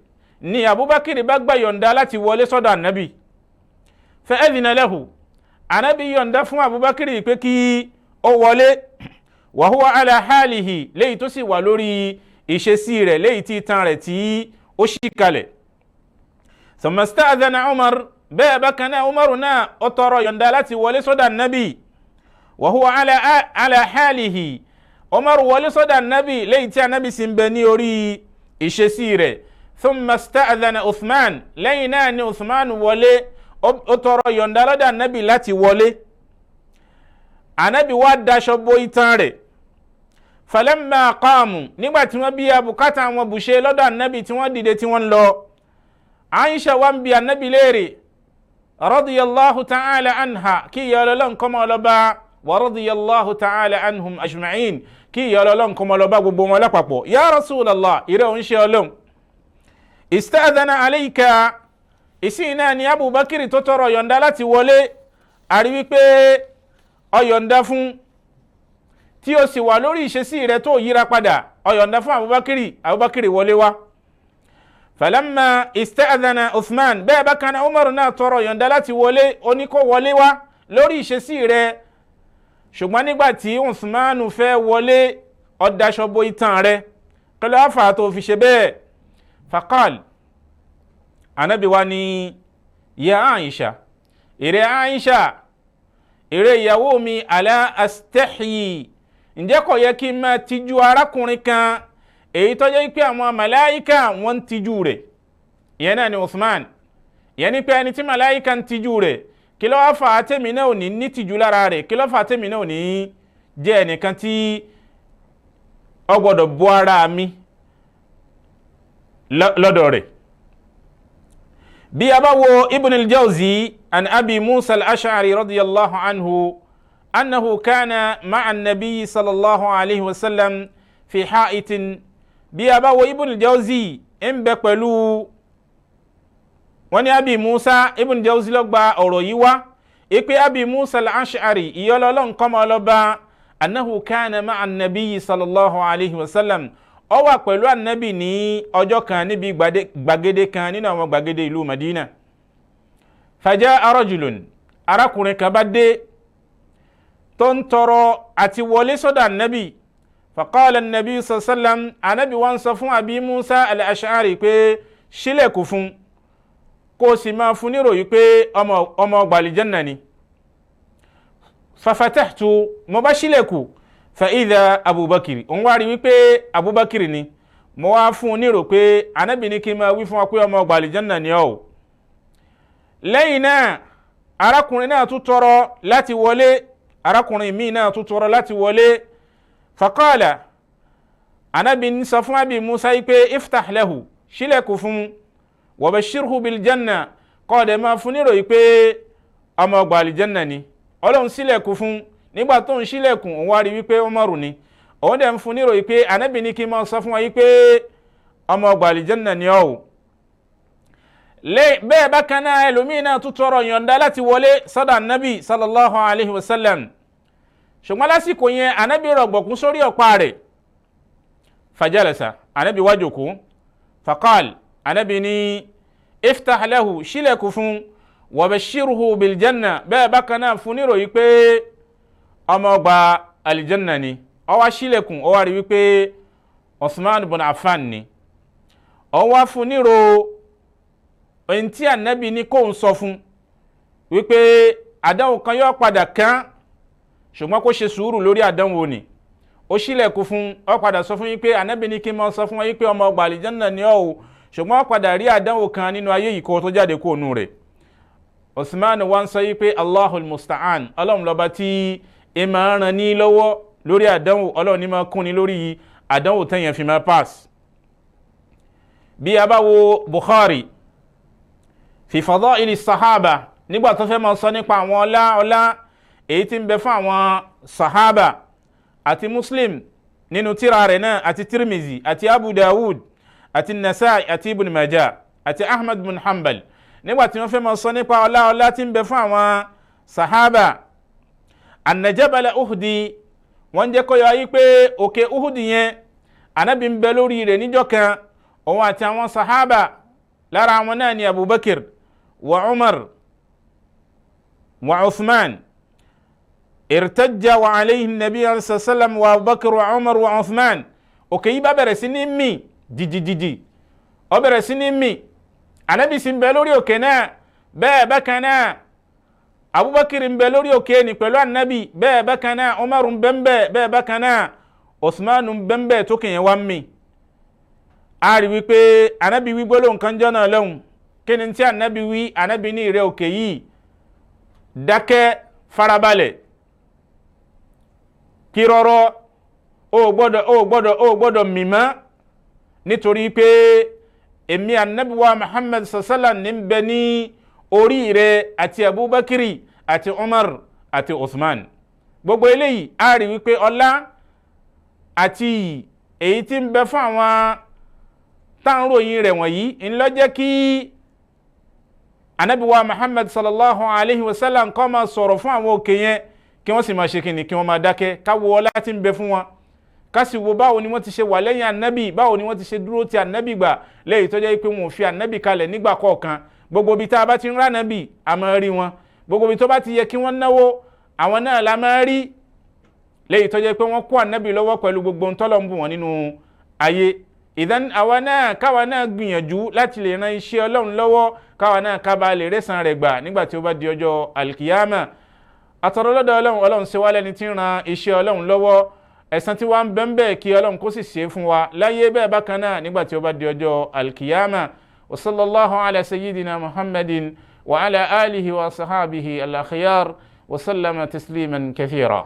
ní Abubakar bá gbà yọ̀ǹda láti wọlé sọ́dọ̀ Anabi. Fa'adhina lahu, Anabi yọ̀ǹda fún Abubakar pé kí ó wọlé. Wa huwa ala halihi, léyìí tó sì wà lórí ìṣesí rẹ̀, léyìí tí itan rẹ̀ tí ó ṣí kalẹ̀. Thumma sta'dhana Umar. Bẹ́ẹ̀ bákan náà, Umaru náà ó tọrọ yọ̀ǹda láti wọlé sọ́dọ̀ Anabi. Wa huwa ala halihi, Umaru wọlé sọ́dọ̀ Anabi léyìí tí Anabi sì ń bẹ ní orí ìṣesí rẹ̀. Thumma sta'dhana Uthman. Lẹ́yìn náà ni Uthman wọlé, ó tọrọ yọ̀ǹda lọ́dọ̀ Anabi láti wọlé. Anabi wá daṣọ bo itan rẹ̀. Falamma qamu, nígbà tí wọ́n bí abùkátà wọn bùṣe lọ́dọ̀ Anabi, tí wọ́n dìde tí wọ́n lọ, Aisha wa ń bi Anabi léèrè radiyallahu ta'ala anha, kí ìyá Ọlọ́run kó máa lọ bá, wa radiyallahu ta'ala anhum ajma'in, kí ìyá Ọlọ́run kó máa lọ bá gbogbo wọn lápapọ̀. Ya Rasulallah, ìrẹ́ òun ṣe Ọlọ́run, ista'dhana alayka, ìsìn náà ni Abubakar tó tọrọ yọ̀ǹda láti wọlé, àrí wípé ọyọ̀ǹda fún, tí o sì wà lórí ìṣesí rẹ tó yíra padà, ọyọ̀ǹda fún Abubakar, Abubakar wọlé wá. Falamma ista'dhana Uthman, bẹ́ẹ̀ bákan náà, Umar náà tọrọ yọ̀ǹda láti wọlé, oníkó wọlé wá lórí ìṣesí rẹ. Ṣùgbọ́n nígbà tí Uthman fẹ́ wọlé, ó daṣọ bo itan rẹ, kí ló fà tó fi ṣe bẹ́ẹ̀? Faqal, Anabi wa ni Ya Aisha, èrè Aisha, èrè ìyàwó mi, ala astahyi, ǹjẹ́ kò yẹ kí n máa tijú arákùnrin kan èyí tó jẹ́ pé àwọn màláíkà wọ́n ń tijú rẹ̀? Ìyẹn náà ni Uthman. Ìyẹn ni pé ẹni tí màláíkà ń tijú rẹ̀, kí ló wá fà á tèmi náà ò ní ní tìjú lára rẹ̀? Kí ló fà á tèmi náà ò ní jẹ́ ẹnìkan tí ó gbọ́dọ̀ bọ́ ara mi lọ́dọ̀ rẹ̀? Bí a bá wo Ibn al-Jawzi an Abi Musa al-Ash'ari radiyallahu anhu annahu kana ma'a an-nabi sallallahu alayhi wa sallam fi ha'itin. Bí a bá wo Ibn al-Jawzi ń bẹ pẹ̀lú wọ́n ní Abi Musa, Ibn Jawzi ló gba ọ̀rọ̀ yìí wá ipe Abi Musa al-Ash'ari, ìyọlọ́lọ́ nǹkan ọlọ́ba, annahu kana ma'a an-nabi sallallahu alayhi wa sallam, ó wà pẹ̀lú anabi ní ọjọ́ kan níbi gbàgede kan nínú àwọn gbàgede ìlú Madina. Faja'a rajulun, arákùnrin kan bá dé tó ń tọrọ àti wọlé sọ́dọ̀ anabi. Faqala anabi sallam, anabi wá ń sọ fún Abi Musa al-Ash'ari pé ṣílẹ̀kùn fún, kó o sì máa fún níròyìn pé ọmọ ọgbà àlìjẹ́nà ni. Fafatahtu, mo bá ṣílẹ̀kùn, fa idha Abubakar, òun wá rí wípé Abubakar ni. Mo wá fún un nírò pé anabi ní kí n máa wí fún wa pé ọmọ ọgbà àlìjẹ́nà ni ọ́. Lẹ́yìn náà, arákùnrin náà tún tọrọ láti wọlé, arákùnrin míì náà tún tọrọ láti wọlé. Faqala, anabi ń sọ fún Abi Musa yìí pé iftah lahu, ṣílẹ̀kùn fún, wa bashirhu bil janna, kọ́ ọ̀dẹ̀ máa fún nírò yìí pé ọmọ ọgbà àlìjẹ́nà ni. Ọlọ́run ṣílẹ̀kùn fún. Nígbà tó ń ṣílẹ̀kùn, òun wá rí wípé Umaru ni. Òun dẹ̀ ń fún nírò yìí pé anabi ní kí n máa sọ fún wa yìí pé ọmọ ọgbà àlìjẹ́nà ni ọ́ o. Bẹ́ẹ̀ bákan náà, ẹlòmíín náà tún tọrọ yọ̀ǹda láti wọlé sọ́dọ̀ anabi sallallahu alayhi wa sallam, ṣùgbọ́n lásìkò yẹn anabi rọ̀gbọ̀kún sórí ọ̀pá rẹ̀. Fajalasa, anabi wá jókòó. Faqal, anabi ní iftah lahu, ṣílẹ̀kùn fún, wa bashirhu bil janna, bẹ́ẹ̀ bákan náà fún nírò yìí pé ọmọ ọgbà alìjẹ́nà ni. Ó wá ṣílẹ̀kùn, ó wá rí wípé Uthman ibn Affan ni. Ó wá fún nírò ohun tí anabi ní kó ń sọ fún wípé àdánwò kan yóò padà kán, ṣùgbọ́n kó ṣe sùúrù lórí àdánwò ni. Ó ṣílẹ̀kùn fún, ó padà sọ fún yín pé anabi ní kí n máa sọ fún yín pé ọmọ ọgbà àlìjẹ́nà ni ọ́ o, ṣùgbọ́n ó padà rí àdánwò kan nínú ayé yìí kó tó jáde kó nù rẹ̀. Uthman wá ń sọ yìí pé Allahul musta'an, Ọlọ́run lọ́ba tí ẹ máa ràn ní lọ́wọ́ lórí àdánwò, Ọlọ́run ní máa kúnni lórí àdánwò tẹ̀yàn fi máa pass. Bí a bá wo Bukhari fi fadaili sahaba, nígbà tó fẹ́ máa sọ nípa àwọn ọlá ọlá èyí tí ń bẹ fún àwọn sahaba, àti Muslim nínú tírà rẹ̀ náà, àti Tirmizi, àti Abu Dawud, àti Nasai, àti Ibn Majah, àti Ahmad bin Hanbal, nígbà tí wọ́n fẹ́ máa sọ nípa ọlá ọlá tí ń bẹ fún àwọn sahaba, anna jabala Uhdi, wọ́n jẹ́ kó yọ ayé pé òkè Uhdi yẹn, anabi ń bẹ lórí rẹ̀ níjọ́ kan, òun àti àwọn sahaba, lára àwọn náà ni Abubakar wa Umar wa Uthman. Irtajja wa alayhi nabi sallam wa Abubakar wa Umar wa Uthman. Òkè yìí bá bẹ̀rẹ̀ sí ní mì jìjìjìjì, ó bẹ̀rẹ̀ sí ní mì. Anabi sì ń bẹ lórí òkè náà. Bẹ́ẹ̀ bákan náà, Abubakar ń bẹ lórí òkè ní pẹ̀lú anabi. Bẹ́ẹ̀ bákan náà, Umar ń bẹ ń bẹ. Bẹ́ẹ̀ bákan náà, Uthman ń bẹ ń bẹ. Tó kìyẹn wá mì, a rí wípé anabi wí gbólóhùn kan jọ́ náà lọ́hùn. Kí ni tí anabi wí? Anabi ní, ìrẹ́ òkè yìí, dákẹ́, farabalẹ̀, kí rọ́rọ́, ó gbọ́dọ̀ mímọ́, nítorí pé èmi anabi wa Muhammad sallam ní bẹ ní orí rẹ̀, àti Abubakar, àti Umar, àti Uthman. Gbogbo eléyìí, a rí wípé ọlá àti èyí tí ń bẹ fún àwọn táwọn ròyìn rẹ̀ wọ̀nyí ńlọ jẹ́ kí anabi wa Muhammad sallallahu alayhi wa sallam kó máa sọ̀rọ̀ fún àwọn òkè yẹn, kí wọ́n sì máa ṣe kíni, kí wọ́n máa dákẹ́. Káwọ ọlá tí ń bẹ fún wọn, ká sì wo báwo ni wọ́n ti ṣe wà lẹ́yìn anabi, báwo ni wọ́n ti ṣe dúró ti anabi gbà lẹ́yìn tó jẹ́ pé wọn ò fi anabi kalẹ̀ nígbà kọ̀ọ̀kan. Gbogbo ibi tá a bá ti ń rá anabi, a máa rí wọn. Gbogbo ibi tó bá ti yẹ kí wọ́n náwó, àwọn náà la máa rí, lẹ́yìn tó jẹ́ pé wọ́n kó anabi lọ́wọ́ pẹ̀lú gbogbo ntọ́lọ̀ ń bù wọ́n nínú ayé. Ìdán àwa náà káwa náà gbìyànjú láti lè ran iṣẹ́ Ọlọ́run lọ́wọ́, káwa náà kábà lè rẹ́sàn rẹ̀ gbà nígbà tí ó bá di ọjọ́ alkiyama. Àtọ̀rọ̀ lọ́dọ̀ Ọlọ́run, Ọlọ́run ṣe wá lẹ́ni tí ń ran iṣẹ́ Ọlọ́run lọ́wọ́. Ẹ̀san tí wàá ń bẹ́ ń bẹ́ẹ̀ kí Ọlọ́run kó sì ṣe é fún wa láyé bẹ́ẹ̀ bákan náà nígbà tí ó bá di ọjọ́ alkiyama. Wa sallallahu ala sayyidina Muhammadin wa ala alihi wa sahabihi al-akhyar wa sallama tasliman kathira.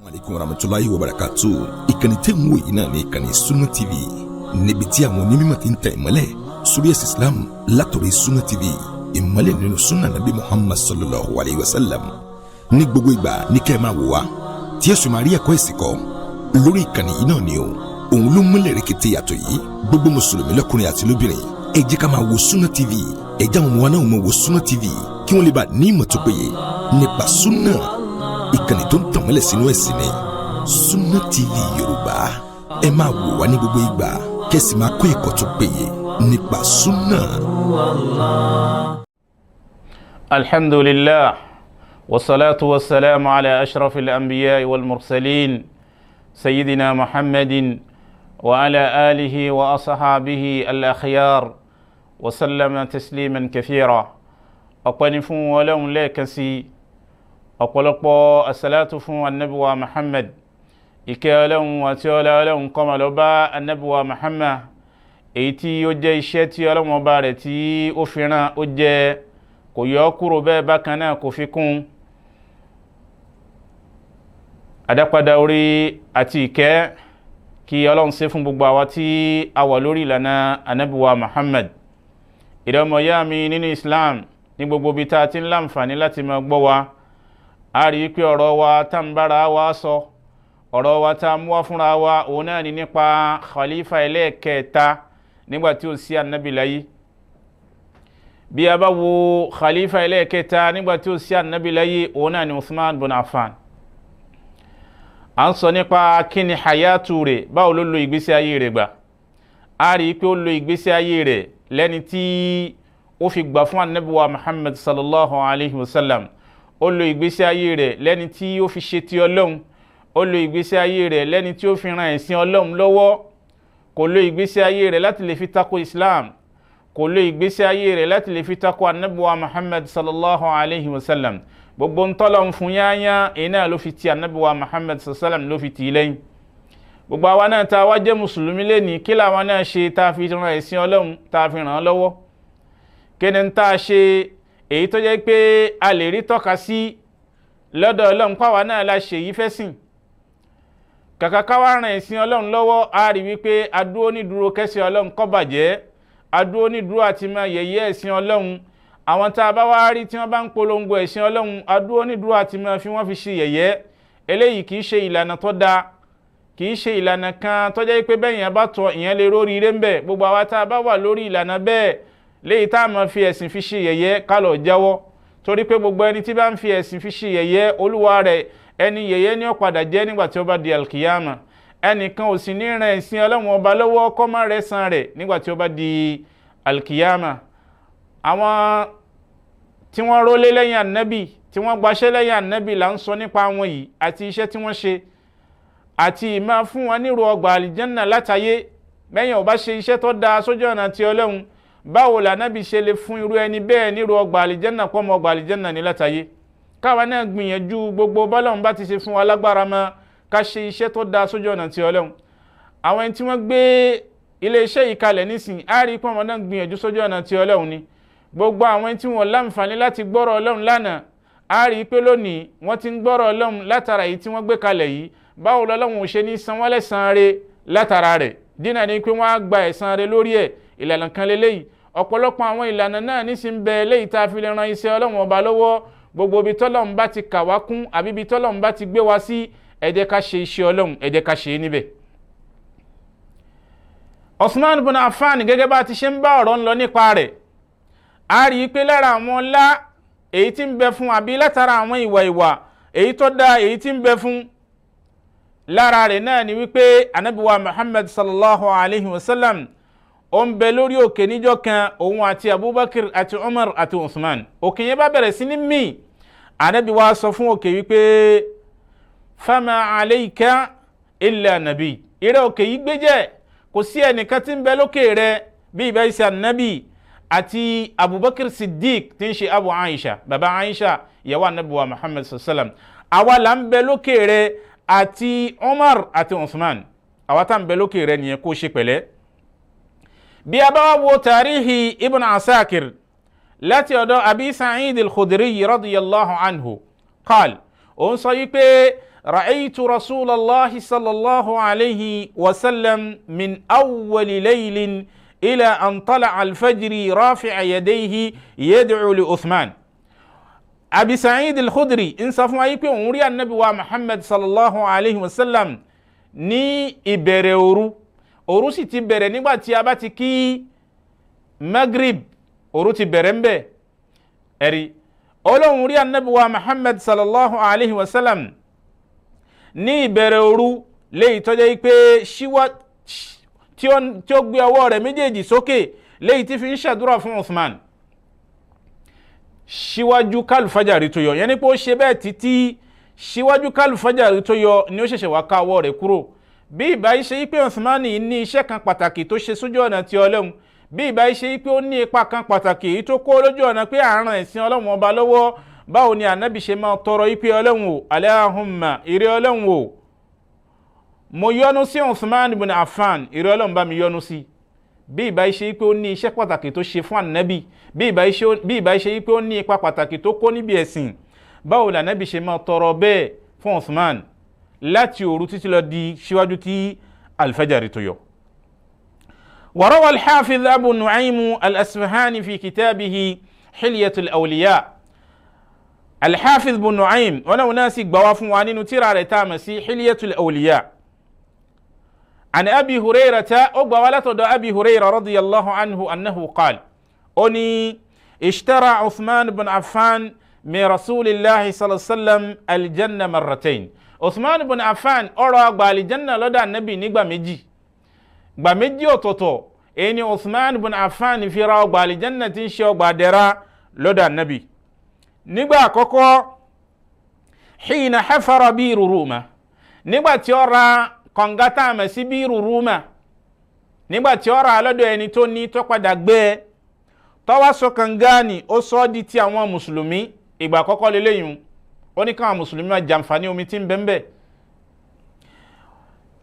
Aleykum warahmatulahi wabarakatu. Ìkànnì tẹ́ ń wò yìí náà ní ìkànnì Sunna TV, níbi tí àwọn onímọ̀ ti ń tẹ̀ ìmọ́lẹ̀ sórí ẹ̀sìn Islam látọ̀rọ̀ Sunna TV, ìmọ́lẹ̀ nínú sunna nabi Muhammad sallallahu alayhi wa sallam. Ní gbogbo ìgbà ní kẹ́ ẹ máa wò wá tí ẹ sì máa rí ẹ̀kọ́ ẹ̀sìn kọ́ lórí ìkànnì yìí náà ni o. Òun ló múlẹ̀ rẹ̀kẹ̀tẹ̀ yàtọ̀ yìí. Gbogbo mùsùlùmí lọ́kùnrin àti lóbìnrin, ẹ jẹ́ ká máa wo Sunna TV. Ẹ jẹ́ àwọn ọmọ wa náà máa wo Sunna TV kí wọ́n lè bá ní ìmọ̀ tó péye nípa sunna. Ìkànnì tó ń tàn mọ́lẹ̀ sínú ẹ̀sìn ni Sunna TV Yorùbá. Ẹ máa wò wá ní gbogbo ìgbà kẹ́sì máa kọ́ ẹ̀kọ́ tó péye nípa sunna. الحمد لله والصلاة والسلام على أشرف الأنبياء والمرسلين سيدنا محمد وعلى آله وأصحابه الأخيار وسلم تسليما كثيرا. Ọpẹ́ fún Ọlọ́run lẹ́ẹ̀kan sí, ọ̀pọ̀lọpọ̀ àsàlátù fún anabiwa Muhammad. Ìkẹ́ Ọlọ́run àti ọlá Ọlọ́run kó máa lọ bá anabiwa Muhammad, èyí tí ó jẹ́ iṣẹ́ tí Ọlọ́run ọba rẹ̀ tí ó fi rán ó jẹ́, kò yọ kúrò bẹ́ẹ̀ bákan náà kò fi kún. Àdápadà orí àti ìkẹ́ kí Ọlọ́run ṣe fún gbogbo àwa tí a wà lórí ìlànà anabiwa Muhammad. Ìdánmọ̀ yá mi nínú Islam, ní gbogbo ibi tá a ti ń láǹfààní láti máa gbọ́ wa, a rí i pé ọ̀rọ̀ wa tá ń bára wa sọ, ọ̀rọ̀ wa tá a mú wá fúnra wa, òun náà ni nípa khalifa ẹlẹ́ẹ̀kẹta nígbà tí ó sí anabi láyé. Bí a bá wo khalifa ẹlẹ́ẹ̀kẹta nígbà tí ó sí anabi láyé, òun náà ni Uthman bin Affan. À ń sọ nípa kí ni hayatu rẹ̀, báwo ló lo ìgbésí ayé rẹ̀ gbà. A rí i pé ó lo ìgbésí ayé rẹ̀ lẹ́ni tí ó fi gbà fún anabi wa Muhammad sallallahu alayhi wa sallam. Ó lo ìgbésí ayé rẹ̀ lẹ́ni tí ó fi ṣe ti Ọlọ́run. Ó lo ìgbésí ayé rẹ̀ lẹ́ni tí ó fi ran ẹ̀sìn Ọlọ́run lọ́wọ́. Kò lo ìgbésí ayé rẹ̀ láti lè fi tako Islam, kò lo ìgbésí ayé rẹ̀ láti lè fi tako anabiwa Muhammad sallallahu alayhi wa sallam. Gbogbo ntọ́lọ̀ ń fún yáyá iná ló fi ti anabiwa Muhammad sallallahu alayhi wa sallam ló fi tì í lẹ́yìn. Gbogbo àwa náà tá a wá jẹ́ mùsùlùmí lẹ́ni, kí làwa náà ṣe tá a fi ran ẹ̀sìn Ọlọ́run, tá a fi ràn án lọ́wọ́? Kí ni tá a ṣe èyí tó jẹ́ pé a lè rí tọ́ka sí lọ́dọ̀ Ọlọ́run pàwa náà la ṣe yìí fẹ́ sìn? Kàkà ká wá ran ẹ̀sìn Ọlọ́run lọ́wọ́, a rí wípé adúró nídúró kẹ́sìn Ọlọ́run kó bàjẹ́, adúró nídúró àti máa yẹ̀yẹ́ ẹ̀sìn Ọlọ́run. Àwọn tá a bá wá rí tí wọ́n bá ń polongo ẹ̀sìn Ọlọ́run, adúró nídúró àti máa fi wọ́n fi ṣe yẹ̀yẹ́. Eléyìí kì í ṣe ìlànà tó dáa, kì í ṣe ìlànà kan tó jẹ́ pé bẹ́ẹ̀ yẹn bá tọ ìyẹn lè rórí ire ń bẹ̀. Gbogbo àwa tá a bá wà lórí ìlànà bẹ́ẹ̀ léyìí tá a máa fi ẹ̀sìn fi ṣe yẹ̀yẹ́, ká lọ jáwọ́, torí pé gbogbo ẹni tí bá ń fi ẹ̀sìn fi ṣe yẹ̀yẹ́, olúwa rẹ̀ ẹni yẹ̀yẹ́ ní ó padà jẹ́ nígbà tí ó bá di alkiyama. Ẹnìkan ò sì ní ran ẹ̀sìn Ọlọ́run ọba lọ́wọ́ kó má rẹ̀ san rẹ̀ nígbà tí ó bá di alkiyama. Àwọn tí wọ́n rólé lẹ́yìn ànábì, tí wọ́n gbaṣẹ́ lẹ́yìn ànábì là ń sọ nípa wọn yìí, àti iṣẹ́ tí wọ́n ṣe àti ìmá fún wọn nírò ọgbà àlìjẹ́nà látayé. Bẹ́yìn ò bá ṣe iṣẹ́ tó dáa sójú ọ̀nà ti Ọlọ́run, báwo lànábì ṣe lè fún irú ẹni bẹ́ẹ̀ nírò ọgbà àlìjẹ́nà pọ́mọ ọgbà àlìjẹ́nà ní látayé? Káwa náà gbìyànjú gbogbo bọ́lọ́run bá ti ṣe fún wa lágbára mọ́, ká ṣe iṣẹ́ tó dáa sójú ọ̀nà ti Ọlọ́run. Àwọn ẹni tí wọ́n gbé iléeṣẹ́ yìí kalẹ̀ nísìn, á rí pé wọn náà gbìyànjú sójú ọ̀nà ti Ọlọ́run ni. Gbogbo àwọn ẹni tí wọ́n láǹfààní láti gbọ́rọ̀ Ọlọ́run lánàá, á rí pé lónìí wọ́n ti ń gbọ́rọ̀ Ọlọ́run látara èyí tí wọ́n gbé kalẹ̀ yìí. Báwo lọ́lọ́run ò ṣe ní san wọ́n lẹ́san rẹ̀ látara rẹ̀? Dínà ni pé wọ́n á gba ẹ̀san rẹ̀ lórí ẹ̀. Ìlànà kan leléyìí. Ọ̀pọ̀lọpọ̀ àwọn ìlànà náà nísìn bẹ léyìí tá a fi lè ran iṣẹ́ Ọlọ́run ọba lọ́wọ́. Gbogbo ibi tọ́lọ́run bá ti kà wá kún àbí ibi tọ́lọ́run bá ti gbé wá sí, ẹ jẹ́ ká ṣe iṣẹ́ Ọlọ́run, ẹ jẹ́ ká ṣe é níbẹ̀. Uthman bin Affan, gẹ́gẹ́ bá ti ṣe ń bá ọ̀rọ̀ ń lọ nípa rẹ̀, a rí i pé lára àwọn ọlá èyí tí ń bẹ fún, àbí látara àwọn ìwà ìwà èyí tó dáa èyí tí ń bẹ fún lára rẹ̀ náà ni wípé anabiwa Muhammad sallallahu alayhi wa sallam ó ń bẹ lórí òkè níjọ́ kan, òun àti Abubakar àti Umar àti Uthman. Òkè yẹn bá bẹ̀rẹ̀ sí ní mì. Anabi wa sọ fún òkè wípé fama alayka illa nabi, ìrẹ́ òkè yìí gbé jẹ́. Kò sí ẹnìkan tí ń bẹ lókè rẹ bí ìbá ṣe anabi àti Abubakar Siddiq tí ń ṣe Abu Aisha, baba Aisha, ìyàwó anabi wa Muhammad sallam. Àwa là ń bẹ lókè rẹ àti Umar àti Uthman. Àwa tá ń bẹ lókè rẹ nìyẹn, kó ṣe pẹ̀lẹ́. Bí a bá wá wo tàríhì Ibn Asakir láti ọ̀dọ̀ Abi Sa'id al-Khudri radiyallahu anhu, qal, òun sọ yìí pé ra'aytu Rasulallahi sallallahu alayhi wa sallam min awwali laylin ila an tala'a al-fajri rafi'a yadayhi yad'u li Uthman. Abi Sa'id al-Khudri ń sọ fún wa yìí pé òun rí anabi wa Muhammad sallallahu alayhi wa sallam ní ìbẹ̀rẹ̀ òru. Òru sì ti bẹ̀rẹ̀ nígbà tí a bá ti kí Maghrib, òru ti bẹ̀rẹ̀ ń bẹ̀. Ẹ̀rí Ọlọ́run rí anabi wa Muhammad sallallahu alayhi wa sallam ní ìbẹ̀rẹ̀ òru léyìí tó jẹ́ pé ṣíwá tí ó gbé ọwọ́ rẹ̀ méjèèjì sókè, léyìí tí fi ń ṣàdúrà fún Uthman síwájú kálùfájàrí tó yọ. Yẹn ni pé ó ṣe bẹ́ẹ̀ títí síwájú kálùfájàrí tó yọ ni ó ṣẹ̀ṣẹ̀ wá ká ọwọ́ rẹ̀ kúrò. Bí ìbá ṣe pé Uthman ní iṣẹ́ kan pàtàkì tó ṣe sójú ọ̀nà ti Ọlọ́run, bí ìbá ṣe pé ó ní ipa kan pàtàkì èyí tó kó lójú ọ̀nà pé àrùn ẹ̀sìn Ọlọ́run ọba lọ́wọ́, báwo ni ànábì ṣe máa tọrọ ipe Ọlọ́run o, Allahumma, ìrẹ́ Ọlọ́run o, mo yọ́nú sí Uthman ibn Affan, ìrẹ́ Ọlọ́run, bá mi yọ́nú sí? Bí ìbá ṣe pé ó ní iṣẹ́ pàtàkì tó ṣe fún ànábì, bí ìbá ṣe pé ó ní ipa pàtàkì tó kó níbi ẹ̀sìn, báwo ni ànábì ṣe máa tọrọ bẹ́ẹ̀ fún Uthman láti òru títí lọ di síwájú tí alfajari tó yọ? وروى الحافظ أبو نعيم الأصفهاني في كتابه حلية الأولياء. الحافظ بن نعيم ولو ناسي بواف وانين ترى رتامسي حلية الأولياء، عن أبي هريرة، أقبى أبي هريرة رضي الله عنه أنه قال أني اشترى عثمان بن عفان من رسول الله صلى الله عليه وسلم الجنة مرتين. عثمان بن عفان أرى أقبى الجنة لدى النبي نقبى مجي gbà méjì ọ̀tọ̀ọ̀tọ̀. Èyí ni Uthman bin Affan fi ra ọgbà àlìjánná tí ń ṣe ọgbà àdẹ́ra lọ́dọ̀ ànábì. Nígbà àkọ́kọ́, hina hafara biiru Ruma, nígbà tí ó ra kànga tá a mọ̀ sí biiru Ruma, nígbà tí ó ra lọ́dọ̀ ẹni tó ní, tó padà gbé e, tó wá sọ kànga ni, ó sọ ọ́ di ti àwọn mùsùlùmí. Ìgbà àkọ́kọ́ lélẹ́yìn, ó ní káwọn mùsùlùmí máa jàǹfààní omi tí ń bẹ ń bẹ.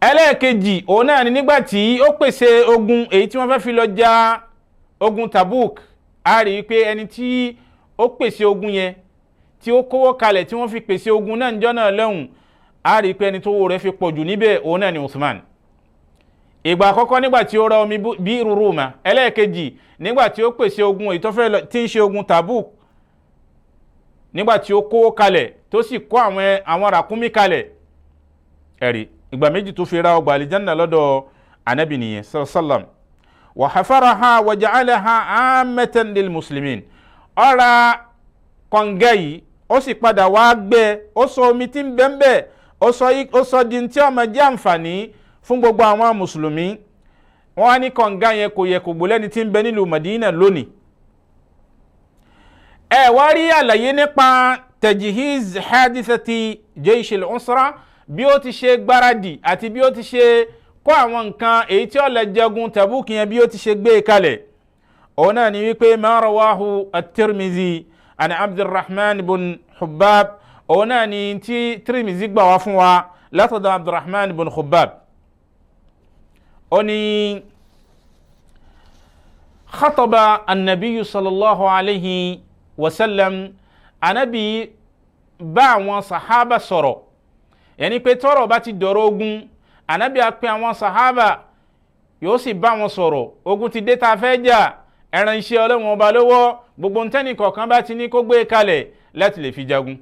Ẹlẹ́ẹ̀kejì, òun náà ni nígbà tí ó pèsè ogun èyí tí wọ́n fẹ́ fi lọ ja ogun Tabuk. A rí i pé ẹni tí ó pèsè ogun yẹn, tí ó kówó kalẹ̀ tí wọ́n fi pèsè ogun náà níjọ́ náà lẹ́hùn, a rí i pé ẹni tó wó rẹ̀ fi pọ̀ jù níbẹ̀, òun náà ni Uthman. Ìgbà àkọ́kọ́, nígbà tí ó ra omi bí Ruma. Ẹlẹ́ẹ̀kejì, nígbà tí ó pèsè ogun èyí tó fẹ́ lọ tí ń ṣe ogun Tabuk, nígbà tí ó kówó kalẹ̀, tó sì kó àwọn ràkúnmí kalẹ̀. Ẹ̀rí ìgbà méjì tó fi ra ọgbà àlìjánná lọ́dọ̀ anabi nìyẹn sallam. Wa hafaraha wa ja'alaha ammatan lil muslimin. Ó ra kànga yìí, ó sì padà wá gbẹ, ó sọ omi tí ń bẹ ń bẹ, ó sọ di tí ó máa jẹ́ àǹfààní fún gbogbo àwọn mùsùlùmí. Wọ́n á ní kànga yẹn kò yẹ kò gbólẹ́ni tí ń bẹ nílùú Madina lónìí. Ẹ wá rí àlàyé nípa tajhiz hadithati jaysh al-usra, bí ó ti ṣe gbáradì àti bí ó ti ṣe kó àwọn nǹkan èyí tí ó lè jagun Tabuk yẹn, bí ó ti ṣe gbé e kalẹ̀. Òun náà ni wípé ma rawahu at-Tirmidhi an Abdulrahman bin Hubbab. Òun náà ni tí Tirmidhi gbà wá fún wa látọ̀dọ̀ Abdulrahman bin Hubbab. Ó ní khataba annabiyu sallallahu alayhi wa sallam. Anabi bá àwọn sahaba sọ̀rọ̀, yẹni pé tọ́rọ̀ bá ti dọ̀rọ̀ ogun, anabi á pe àwọn sahaba, yóò sì bá wọn sọ̀rọ̀. Ogun ti dé tá a fẹ́ jà, ẹran iṣẹ́ Ọlọ́run ọba lọ́wọ́, gbogbo ntẹ́nì kọ̀ọ̀kan bá ti ní kó gbé kalẹ̀ láti lè fi jagun.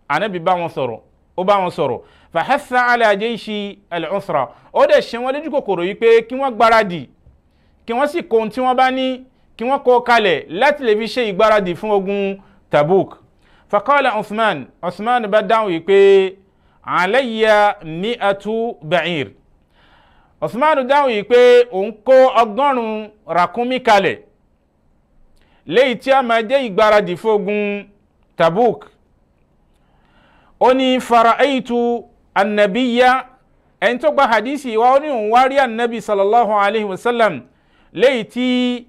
Anabi bá wọn sọ̀rọ̀, ó bá wọn sọ̀rọ̀. Fahatha ala jayshi al-usra. Ó dẹ̀ ṣe wọ́n lójú kòkòrò yìí pé kí wọ́n gbáradì, kí wọ́n sì kó ohun tí wọ́n bá ní, kí wọ́n kó kalẹ̀ láti lè fi ṣe ìgbáradì fún ogun Tabuk. Faqala Uthman. Uthman bá dáhùn yìí pé alayya mi'atu ba'ir. Uthman dáhùn yìí pé òun kó 100 ràkúnmí kalẹ̀ léyìí tí a máa jẹ́ ìgbáradì fún ogun Tabuk. Ó ní fara'aytu annabiya. Ẹni tó gba hadisi wa, ó ní òun wá rí anabi sallallahu alayhi wa sallam léyìí tí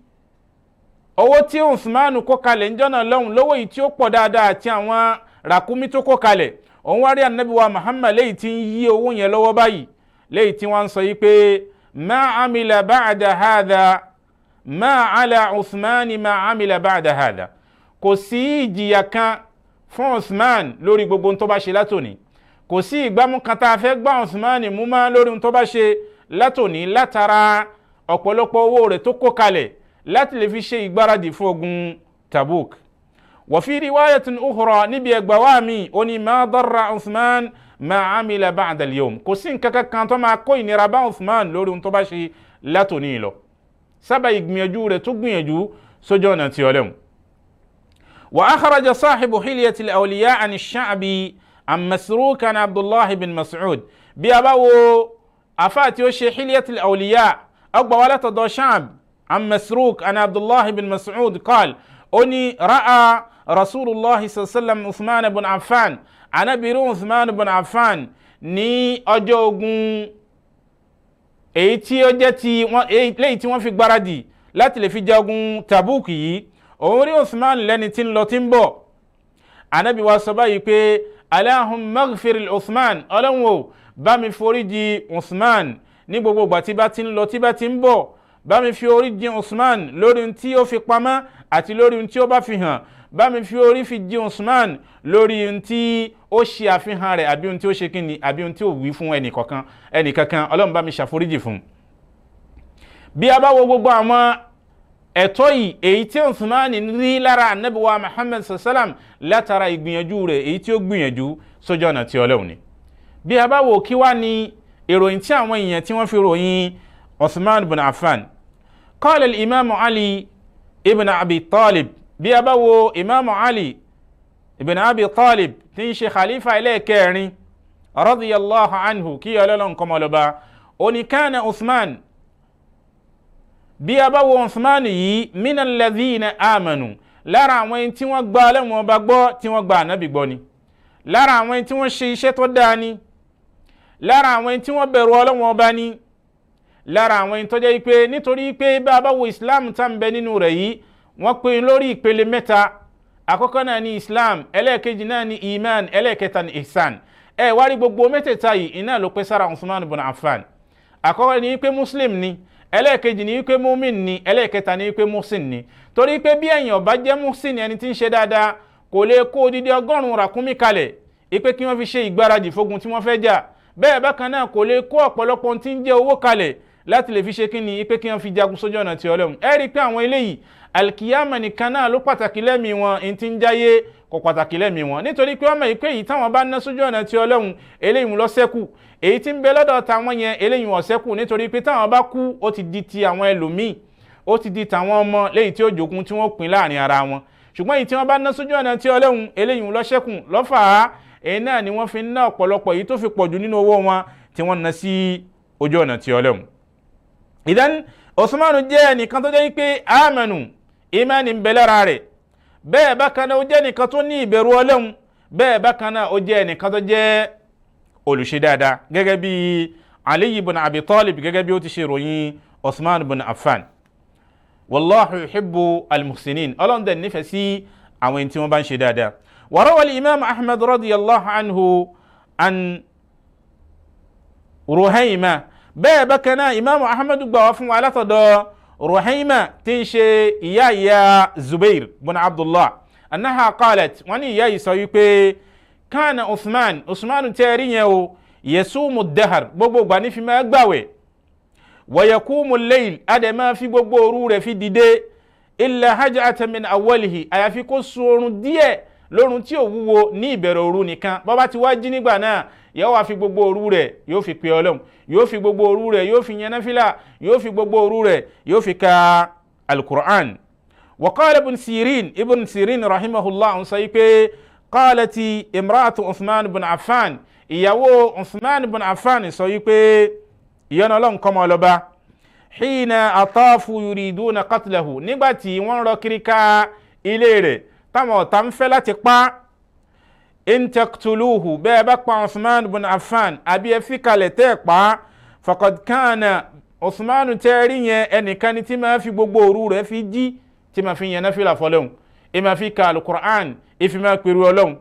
owó tí Usman kó kalẹ̀ ń jọ́nà lọ́hùn lówó yìí tí ó pọ̀ dáadáa àti àwọn ràkúnmí tó kó kalẹ̀. Òun wá rí anabi wa Muhammad léyìí tí ń yí owó yẹn lọ́wọ́ báyìí, léyìí tí wọ́n ń sọ yìí pé ma amila ba'da hadha ma ala Usman ma amila ba'da hadha. Kò sí ìjìyà kan fún Usman lórí gbogbo ohun tó bá ṣe látòní. Kò sí ìgbámú kan tá a fẹ́ gbá Usman mú mọ́ lórí ohun tó bá ṣe látòní, látara ọ̀pọ̀lọpọ̀ owó rẹ̀ tó kó kalẹ̀ láti lè fi ṣe ìgbáradì fún ogun Tabuk. Wa fi riwayatin ukhra, níbi ẹgbà wa mi, ó ní ma darra Usman ma amila ba'da al-yawm. Kò sí nǹkan kankan tó máa kó ìnira bá Usman lórí ohun tó bá ṣe látòní lọ, sábà ìgbìyànjú rẹ̀ tó gbìyànjú sójú ọ̀nà tí Ọlọ́run. Wa akhraja sahibu hilyatil awliya an ash-Sha'bi an Masruq an Abdullahi bin Mas'ud. Bí a bá wo afa tí ó ṣe hilyatil awliya, ọgbà wa látọ̀dọ̀ Sha'b an Masruq an Abdullahi bin Mas'ud qal, ó ní ra'a Rasulillah sallam Uthman ibn Affan, anabiru Uthman ibn Affan ní ọjọ́ ogun èyí tí ó jẹ́ ti léyìí tí wọ́n fi gbáradì láti lè fi jagun Tabuk yìí. Òun rí Uthman lẹ́ni tí ń lọ tí ń bọ̀. Anabi wa sọ báyìí pé Allahumma maghfir Uthman, Ọlọ́run o, bá mi foríjì Uthman ní gbogbo ìgbà tí bá ti ń lọ tí bá ti ń bọ̀. Bá mi fi orí jì Uthman lórí ohun tí ó fi pamọ́ àti lórí ohun tí ó bá fi hàn. Bá mi fi orí fi jì Uthman lórí ohun tí ó ṣe àfihàn rẹ̀ àbí ohun tí ó ṣe kíni àbí ohun tí ó wí fún ẹnìkọ̀kan ẹnìkankan. Ọlọ́run bá mi ṣàforíjì fún un. Bí a bá wo gbogbo àwọn ẹ̀tọ́ yìí, èyí tí Uthman rí lára anabi wa Muhammad sallam látara ìgbìyànjú rẹ̀ èyí tí ó gbìyànjú sójú ọ̀nà tí Ọlọ́run ni. Bí a bá wo kí wá ní ìròyìn tí àwọn èèyàn tí wọ́n fi ròyìn Uthman ibn Affan. Qala al-Imam Ali ibn Abi Talib. Bí a bá wo Imam Ali ibn Abi Talib tí ń ṣe khalifa ẹlẹ́ẹ̀kẹrin, radiyallahu anhu, kí Ọlọ́run kó máa lọ bá, ó ní kana Uthman, bí a bá wo Uthman yìí, minal ladhina amanu, lára àwọn ẹni tí wọ́n gba Ọlọ́run ọba gbọ́, tí wọ́n gba ànábì gbọ́ ni, lára àwọn ẹni tí wọ́n ṣe iṣẹ́ tó dáa ni, lára àwọn ẹni tí wọ́n bẹ̀rù Ọlọ́run ọba ni, lára àwọn ẹni tó jẹ́ pé nítorí pé bá a bá wo Islam tá ń bẹ nínú rẹ̀ yìí, wọ́n pín lórí ìpele mẹ́ta. Àkọ́kọ́ náà ní Islam, ẹlẹ́ẹ̀kejì náà ní iman, ẹlẹ́ẹ̀kẹta ní ihsan. Ẹ wá rí gbogbo mẹ́tẹ̀ẹ̀ta yìí, iná ló pé sára Uthman ibn Affan. Àkọ́kọ́ ní pé Muslim ni, ẹlẹ́ẹ̀kejì ní pé mumin ni, ẹlẹ́ẹ̀kẹta ní pé muhsin ni. Torí pé bí ẹ̀yin ọba jẹ́ muhsin, ẹni tí ń ṣe dáadáa, kò lè kó odidi 100 ràkúnmí kalẹ̀ ipe kí wọ́n fi ṣe ìgbáradì fógun tí wọ́n fẹ́ jà. Bẹ́ẹ̀ bákan náà, kò lè kó ọ̀pọ̀lọpọ̀ tí ń jẹ́ owó kalẹ̀ láti lè fi ṣe kíni ipe kí wọ́n fi jagun sójú ọ̀nà tí Ọlọ́run. Ẹ rí i pé àwọn eléyìí, alkiyama nìkan náà ló pàtàkì lẹ́mìí wọn, ẹni tí ń jáyé kò pàtàkì lẹ́mìí wọn, nítorí pé wọ́n mọ̀ pé èyí táwọn bá ná sójú ọ̀nà tí Ọlọ́run, eléyìí ló ṣẹ́kù. Èyí tí ń bẹ lọ́dọ̀ táwọn yẹn, eléyìí ò ṣẹ́kù, nítorí pé táwọn bá kú, ó ti di ti àwọn ẹlòmíì, ó ti di tàwọn ọmọ léyìí tí ó jogún tí wọ́n pín láàrin ara wọn. Ṣùgbọ́n èyí tí wọ́n bá ná sójú ọ̀nà tí Ọlọ́run, eléyìí ló ṣẹ́kù. Lọ́fàá èyí náà ni wọ́n fi ń ná ọ̀pọ̀lọpọ̀ èyí tó fi pọ̀jù nínú owó wọn tí wọ́n ná sí ojú ọ̀nà tí Ọlọ́run. Ìdán Usman jẹ́ ẹnìkan tó jẹ́ pé amanu, imani ń bẹ lára rẹ̀. Bẹ́ẹ̀ bákan náà, ó jẹ́ ẹnìkan tó ní ìbẹ̀rù Ọlọ́run. Bẹ́ẹ̀ bákan náà, ó jẹ́ ẹnìkan tó jẹ́ olùṣe dáadáa, gẹ́gẹ́ bí Ali ibn Abi Talib, gẹ́gẹ́ bí ó ti ṣe ròyìn Usman ibn Affan. Wallahu yuhibbu al-muhsinin, Ọlọ́run dẹ̀ nífẹ̀ẹ́ sí àwọn ẹni tí wọ́n bá ń ṣe dáadáa. Wa rawa al-Imam Ahmad radiyallahu anhu an Ruhaima. Bẹ́ẹ̀ bákan náà, Imam Ahmad gbà wá fún wa látọ̀dọ̀ Ruhaima tí ń ṣe ìyá ìyá Zubair bin Abdullah, annaha qalat, wọ́n ní ìyá yìí sọ wípé kana Uthman, Uthman tẹ́ rí yẹn o, yasumu dahar, gbogbo ìgbà ní fi máa gbàwẹ̀, wa yaqumu al-layl, adẹ̀ máa fi gbogbo òru rẹ̀ fi dìde, illa haj'atan min awwalihi, àyàfi kó sun oorun díẹ̀ lórun tí ò wúwo ní ìbẹ̀rẹ̀ òru nìkan. Bó bá ti wá jí nígbà náà, yóò wá fi gbogbo òru rẹ̀ yóò fi pe Ọlọ́run, yóò fi gbogbo òru rẹ̀ yóò fi yan náfìlà, yóò fi gbogbo òru rẹ̀ yóò fi ka alukur'an. Wa qala Ibn Sirin, Ibn Sirin rahimahullah ń sọ yìí pé qalati imra'atu Uthman ibn Affan, ìyàwó Uthman ibn Affan sọ yìí pé ìyọ́nà Ọlọ́run kọ́ mọ́ lọ́ba, hina atafu yuriduna qatlahu, nígbà tí wọ́n rọ kiri ká ilé rẹ̀ táwọn ọ̀tá ń fẹ́ láti pa. In taqtuluhu, bẹ́ẹ̀ bá pa Uthman bin Affan àbí ẹ fi kalẹ̀ tẹ́ ẹ pa, faqad kana, Uthman tẹ́ rí yẹn, ẹnìkan ni tí máa fi gbogbo òru rẹ̀ fi jí, tí máa fi yẹn náfìlà fọlọ́hún, ẹ máa fi ka alukur'an, ẹ fi máa pèrè Ọlọ́hun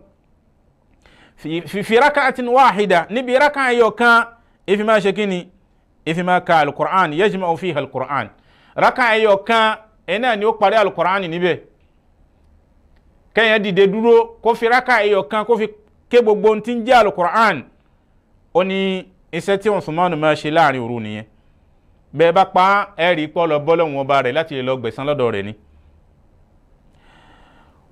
fi raka'atin wahida, níbi raka ẹyọ kan, ẹ fi máa ṣe kíni, ẹ fi máa ka alukur'an, yajma'u fiha alukur'an. Raka ẹyọ kan ẹ náà ni ó parí alukur'an níbẹ̀. Kẹ́yìn dìde dúró kó fi raka ẹyọ kan kó fi ké gbogbo ohun tí ń jẹ́ alukur'an. Ó ní iṣẹ́ tí Usman máa ṣe láàrin òru nìyẹn. Bẹ́ẹ̀ bá pa ẹ rí pọ́ lọ bọ́lọ̀ wọn ba rẹ̀ láti lè lọ gbẹ̀san lọ́dọ̀ rẹ̀ ni.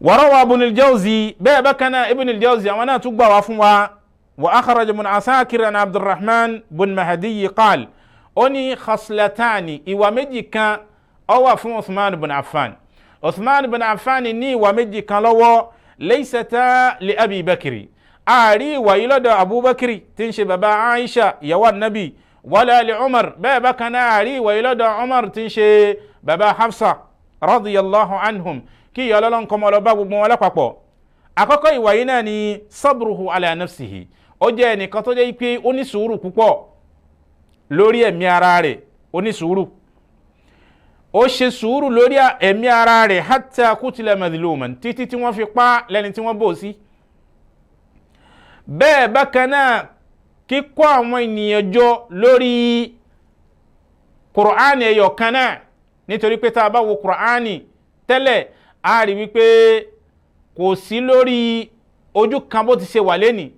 Warawa Ibn al-Jawzi, bẹ́ẹ̀ bákan náà Ibn al-Jawzi àwọn náà tún gbà wá fún wa. Wa akhraj Ibn Asakir an Abdurrahman bin Mahdi qal, ó ní khaslatani, ìwà méjì kan ó wà fún Usman bin Affan. Usman bin Affan ní ìwà méjì kan lọ́wọ́, laysata li Abi Bakri, àárí ìwà yìí lọ́dọ̀ Abubakri tí ń ṣe baba Aisha ìyàwó Annabi, wala li Umar, bẹ́ẹ̀ bákan náà àárí ìwà yìí lọ́dọ̀ Umar tí ń ṣe baba Hafsa radiyallahu anhum, kí ìyá Ọlọ́run kó máa lọ bá gbogbo wọn lápapọ̀. Àkọ́kọ́ ìwà yìí náà ni sabruhu ala nafsihi. Ó jẹ́ ẹnìkan tó jẹ́ pé ó ní sùúrù púpọ̀ lórí ẹ̀mí ara rẹ̀, ó ní sùúrù, ó ṣe sùúrù lórí ẹ̀mí ara rẹ̀ hatta kutila madhluman, títí tí wọ́n fi pa lẹ́ni tí wọ́n bò sí. Bẹ́ẹ̀ bákan náà kíkọ́ àwọn ènìyàn jọ lórí Kùránì ẹyọ kan náà, nítorí pé tá a bá wo Kùránì tẹ́lẹ̀, a rí wípé kò sí lórí ojú kan bó ti ṣe wà lẹ́nìí.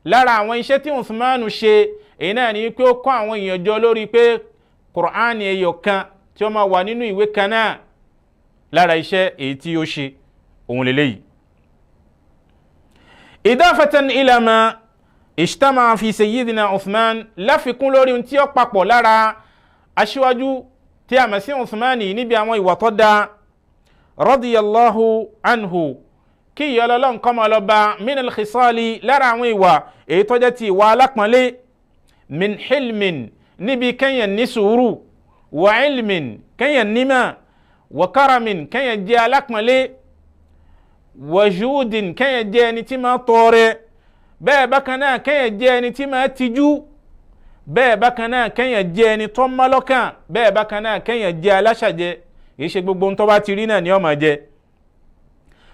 Lára àwọn iṣẹ́ tí Usmanu ṣe èyí náà ni wípé ó kọ́ àwọn èèyàn jọ lórí pé Kùránì ẹyọ kan tí ó máa wà nínú ìwé kan náà. Lára iṣẹ́ èyí tí ó ṣe òun lélẹ́yìí. Idafatan ila ma ijtama'a fi sayyidina Uthman, láfikún lórí ohun tí ó papọ̀ lára aṣíwájú tí a mọ̀ sí Uthman yìí níbi àwọn ìwà tó dáa, radiyallahu anhu, kí ìyà Ọlọ́run kó máa lọ bá, min al-khisali, lára àwọn ìwà èyí tó jẹ́ ti ìwà alápọ̀nlé, min hilmin, níbi kẹ́yàn ní sùúrù, wa ilmin, kẹ́yàn nímọ̀, wa karamin, kẹ́yàn jẹ́ alápọ̀nlé, wa judin, kẹ́yàn jẹ́ ẹni tí máa tọrẹ, bẹ́ẹ̀ bákan náà kẹ́yàn jẹ́ ẹni tí máa tijú, bẹ́ẹ̀ bákan náà kẹ́yàn jẹ́ ẹni tó mọ́ lọ́kàn, bẹ́ẹ̀ bákan náà kẹ́yàn jẹ́ aláṣàjẹ, kì í ṣe gbogbo ohun tó bá ti rí náà ni ó máa jẹ.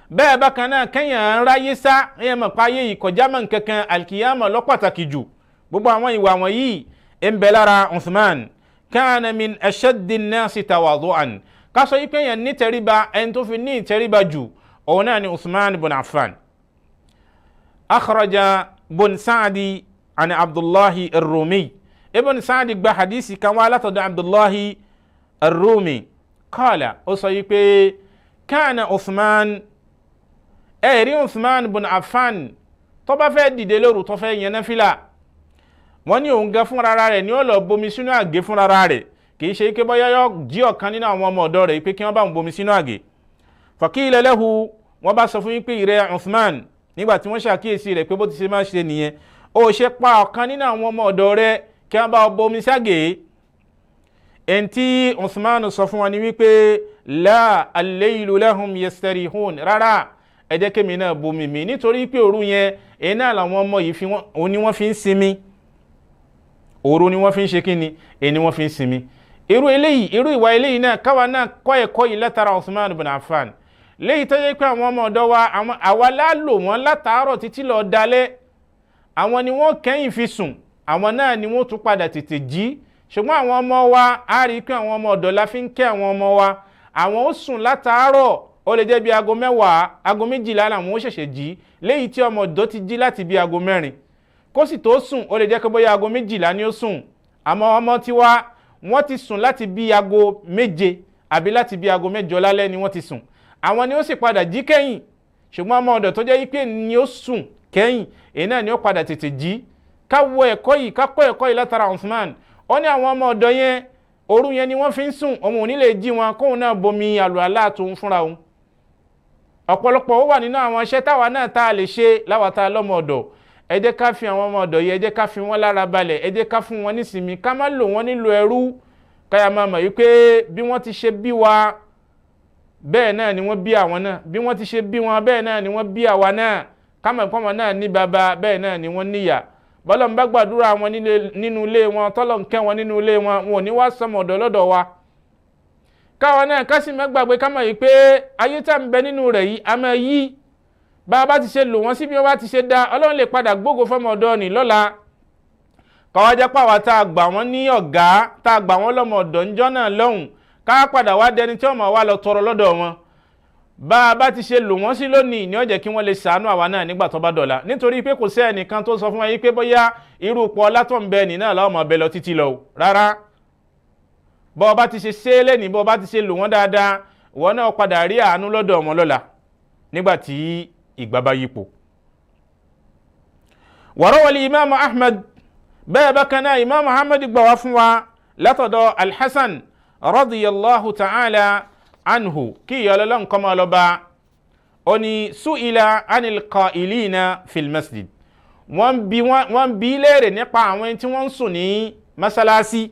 Bẹ́ẹ̀ bákan náà kẹ́yàn ráyé sá, ẹ̀yàn mọ̀ páyé yìí kọjá mọ̀ nkankan, alkiyama ló pàtàkì jù. Gbogbo àwọn ìwà wọ̀nyí ń bẹ lára Uthman. Kana min ashaddi nnasi tawadu'an, ká sọ yí pé yẹn ní tẹríba, ẹni tó fi ní ìtẹríba jù òun náà ni Uthman bin Affan. Akhraja bun Sa'di an Abdullahi ar-Rumi, Ibn Sa'di gba hadisi kan wá látọ̀dọ̀ Abdullahi ar-Rumi, qala, ó sọ yí pé kana Uthman, ẹ̀rí Uthman bin Affan tó bá fẹ́ dìde lóru tó fẹ́ yẹn náfìlà, wọ́n ní òun gan fúnra rẹ̀ ní ó lọ bomi sínú àgé fúnra rẹ̀, kì í ṣe pé bóyá yọ jí ọ̀kan nínú àwọn ọmọ ọ̀dọ́ rẹ̀ pé kí wọ́n bá òun bomi sínú àgé. Faqila lahu, wọ́n bá sọ fún yín pé ìrẹ́ Uthman, nígbà tí wọ́n ṣàkíyèsí rẹ̀ pé bó ti ṣe máa ṣe nìyẹn, ó ṣe pa ọ̀kan nínú àwọn ọmọ ọ̀dọ́ rẹ̀ kí wọ́n bá bomi ságé. Ẹni Uthman sọ fún wọn ni wípé la al-laylu lahum yastarihun, rárá, ẹ jẹ́ kémi náà bomi mi, nítorí pé òru yẹn èyí náà làwọn ọmọ yìí fi wọ́n, òun ni wọ́n fi ń sinmi, òru ni wọ́n fi ń ṣe kíni, èyí ni wọ́n fi ń sinmi. Irú eléyìí, irú ìwà eléyìí náà, káwa náà kọ́ ẹ̀kọ́ yìí látara Uthman bin Affan, léyìí tó yẹ pé àwọn ọmọ ọ̀dọ́ wa, àwa la lò wọ́n látàárọ̀ títí lọ dalẹ́, àwọn ni wọ́n kẹ́yìn fi sùn, àwọn náà ni wọ́n tún padà tètè jí. Ṣùgbọ́n àwọn ọmọ wa, á rí i pé àwọn ọmọ ọ̀dọ́ la fi ń kẹ́ àwọn ọmọ wa, àwọn ó sùn látàárọ̀, ó lè jẹ́ bí aago 10, aago 12 làwọn ó ṣẹ̀ṣẹ̀ jí, léyìí tí ọmọ ọ̀dọ́ ti jí láti bí aago 4, kó sì tó sùn ó lè jẹ́ pé bóyá aago 12 ni ó sùn. Àmọ́ ọmọ tiwa, wọ́n ti sùn láti bí aago 7 àbí láti bí aago 8 lálẹ́ ni wọ́n ti sùn, àwọn ni ó sì padà jí kẹ́yìn. Ṣùgbọ́n ọmọ ọ̀dọ̀ tó jẹ́ pé ni ó sùn kẹ́yìn, èyí náà ni ó padà tètè jí. Ká wo ẹ̀kọ́ yìí, ká kọ́ ẹ̀kọ́ yìí látara Uthman. Ó ní àwọn ọmọ ọ̀dọ̀ yẹn, òru yẹn ni wọ́n fi ń sùn, òun ò ní lè jí wọn kóun náà bomi àlùalá tó ń fúnra òun. Ọ̀pọ̀lọpọ̀ ó wà nínú àwọn iṣẹ́ táwa náà tá a lè ṣe láwa tá a lọ́mọ ọ̀dọ̀. Ẹ jẹ́ ká fi àwọn ọmọ ọ̀dọ̀ yìí, ẹ jẹ́ ká fi wọ́n lára balẹ̀, ẹ jẹ́ ká fún wọn nísinmi, ká má lò wọ́n nílò ẹrú. Káyà máa mọ̀ wípé bí wọ́n ti ṣe bí wa bẹ́ẹ̀ náà ni wọ́n bí àwọn náà, bí wọ́n ti ṣe bí wọn bẹ́ẹ̀ náà ni wọ́n bí àwa náà. Ká mọ̀ pé àwọn náà ní bàbá, bẹ́ẹ̀ náà ni wọ́n níyà. Bọ́lọ̀ ń bá gbàdúrà wọn nínú ilé wọn, tọ́lọ̀ ń kẹ́ wọn nínú ilé wọn, wọn ò ní wá sọmọ ọ̀dọ̀ lọ́dọ̀ wa. Káwọn náà ká sì má gbàgbé, ká mọ̀ yìí pé ayé tá ń bẹ nínú rẹ̀ yìí a máa yí. Bá a bá ti ṣe lò wọ́n sí bí wọ́n bá ti ṣe dá, Ọlọ́run lè padà gbógo fọmọ ọ̀dọ̀ ni lọ́la. Káwá jẹ́ pàwọ́ tá a gbà wọ́n ní ọ̀gá, tá a gbà wọ́n lọ́mọ ọ̀dọ̀ ńjọ́ náà lọ́hùn, ká padà wá dẹni tí wọ́n máa wá lọ tọrọ lọ́dọ̀ wọn. Bá a bá ti ṣe lò wọ́n sí lónìí ni ó jẹ́ kí wọ́n lè ṣàánú àwa náà nígbà tó bá dọ̀la. Nítorí pé kò sí ẹnìkan tó sọ fún wa yìí pé bóyá irú ipò ọlá tó ń bẹ ní náà láwọn máa bẹ lọ títí lọ o. Rárá, bọ́ ọ bá ti ṣe ṣe é lẹ́nìí, bọ́ ọ bá ti ṣe lò wọ́n dáadáa, ìwọ náà padà rí àánú lọ́dọ̀ wọn lọ́la nígbà tí ìgbà bá yípo. Wàrọ́wọ́lì Imam Ahmad, bẹ́ẹ̀ bákan náà Imam Ahmad gbà wá fún wa látọ̀dọ̀ Alhassan radiyallahu ta'ala anhu, kí ìyọlọ́lọ́ nǹkan máa lọ bá. Ó ní su'ila anil qa'ilina fil masjid, wọ́n bi léèrè nípa àwọn tí wọ́n ń sùn ní masalasi.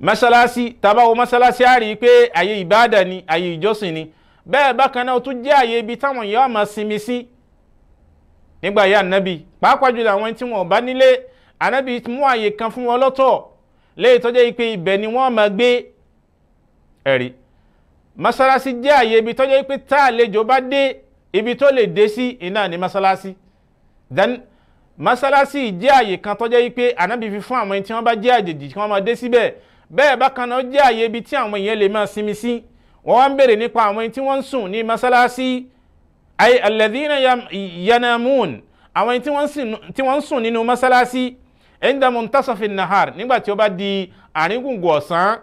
Masalasi tabawo masalasi, a rí i pé àyè ìbáàdà ni, àyè ìjọsìn ni. Bẹ́ẹ̀ bákan náà ó tún jẹ́ àyè ibi táwọn èèyàn máa sinmi sí nígbà yá ànábì, pàápàá jùlọ àwọn tí wọn ò bá nílé. Ànábì mú àyè kan fún wọn lọ́tọ̀ léyìí tó jẹ́ pé ibẹ̀ ni wọ́n máa gbé. Ẹ̀rí masalasi jẹ́ àyè ibi tó jẹ́ pé tá àlejò bá dé, ibi tó lè dé sí iná ní masalasi. Then masalasi jẹ́ àyè kan tó jẹ́ pé ànábì fi fún àwọn tí wọ́n bá jẹ́ àjèjì kí wọ́n máa dé síbẹ̀. Bẹ́ẹ̀ bákan náà jẹ́ àyè ibi tí àwọn èèyàn lè máa sinmi sí. Wọ́n wá ń béèrè nípa àwọn tí wọ́n ń sùn ní masalasi, ay alladhina yanamun, àwọn tí wọ́n ń sùn nínú masalasi, inda muntasafi nahar, nígbà tí ó bá di àárín gbùngbùn ọ̀sán.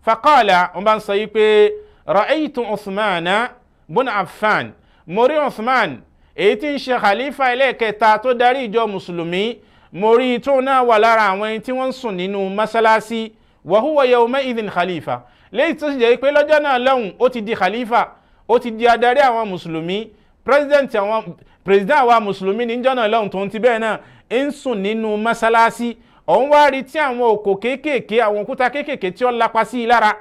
Faqala, wọ́n bá ń sọ yìí pé ra'aytu Uthmana bun Affan, mo rí Uthman èyí tí ń ṣe khalifa ẹlẹ́ẹ̀kẹta tó darí ìjọ mùsùlùmí, mo rí tó náà wà lára àwọn ẹni tí wọ́n ń sùn nínú masalasi. Wa huwa yawma idhin khalifa, léyìí tó sì jẹ́ pé lọ́jọ́ náà lọ́hùn ó ti di khalifa, ó ti di adarí àwọn mùsùlùmí, president àwọn president àwa mùsùlùmí níjọ́ náà lọ́hùn. Tó ń ti bẹ́ẹ̀ náà ń sùn nínú masalasi, òun wá rí tí àwọn òkò kéékèèké, àwọn òkúta kéékèèké tí ó lapa sí i lára.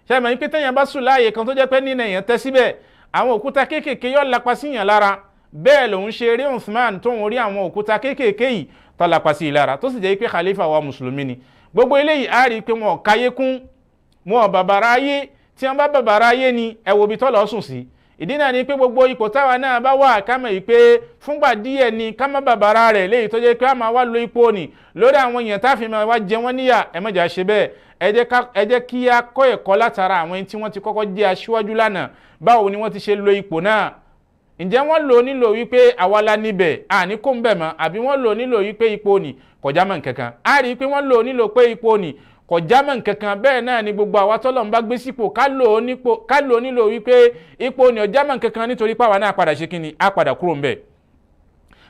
Ṣe mọ̀ ní pé téèyàn bá sùn láàyè kan tó jẹ́ pé nínú èèyàn tẹ́ síbẹ̀, àwọn òkúta kéékèèké yóò lapa sí yàn lára. Bẹ́ẹ̀ lòun ṣe rí Uthman tóun rí àwọn òkúta kéékèèké yìí tó lapa sí i lára, tó sì jẹ́ pé khalifa wa mùsùlùmí ni. Gbogbo eléyìí, á rí i pé wọn ò káyé kún, wọn ò bàbàrà ayé. Tí wọn bá bàbàrà ayé ni, ẹ wo ibi tó lọ sùn sí. Ìdí náà ni pé gbogbo ipò táwa náà bá wà, ká mọ̀ yìí pé fúngbà díẹ̀ ni, ká má bàbàrà rẹ̀ léyìí tó jẹ́ pé a máa wá lo ipò nì lórí àwọn èèyàn tá a fi máa wá jẹ wọ́n níyà. Ẹ má jà ṣe bẹ́ẹ̀. Ẹ jẹ́ kí a kọ́ ẹ̀kọ́ látara àwọn ẹni tí wọ́n ti kọ́kọ́ jẹ́ aṣíwájú lánàá. Báwo ni wọ́n ti ṣe lo ipò náà? Ǹjẹ́ wọ́n lò nílò wípé àwa la níbẹ̀, àní kò ń bẹ̀ mọ́, àbí wọ́n lò nílò wípé ipò nì kọjá mọ́ nǹkankan? A rí i pé wọ́n lò nílò pé ipò nì kọjá mọ́ nǹkankan. Bẹ́ẹ̀ náà ni gbogbo àwa tọ́lọ́run bá gbé sípò, ká lò nílò wípé ipò nì ọjà mọ́ nǹkankan, nítorí pé àwa náà padà ṣe kí ni, á padà kúrò ń bẹ̀.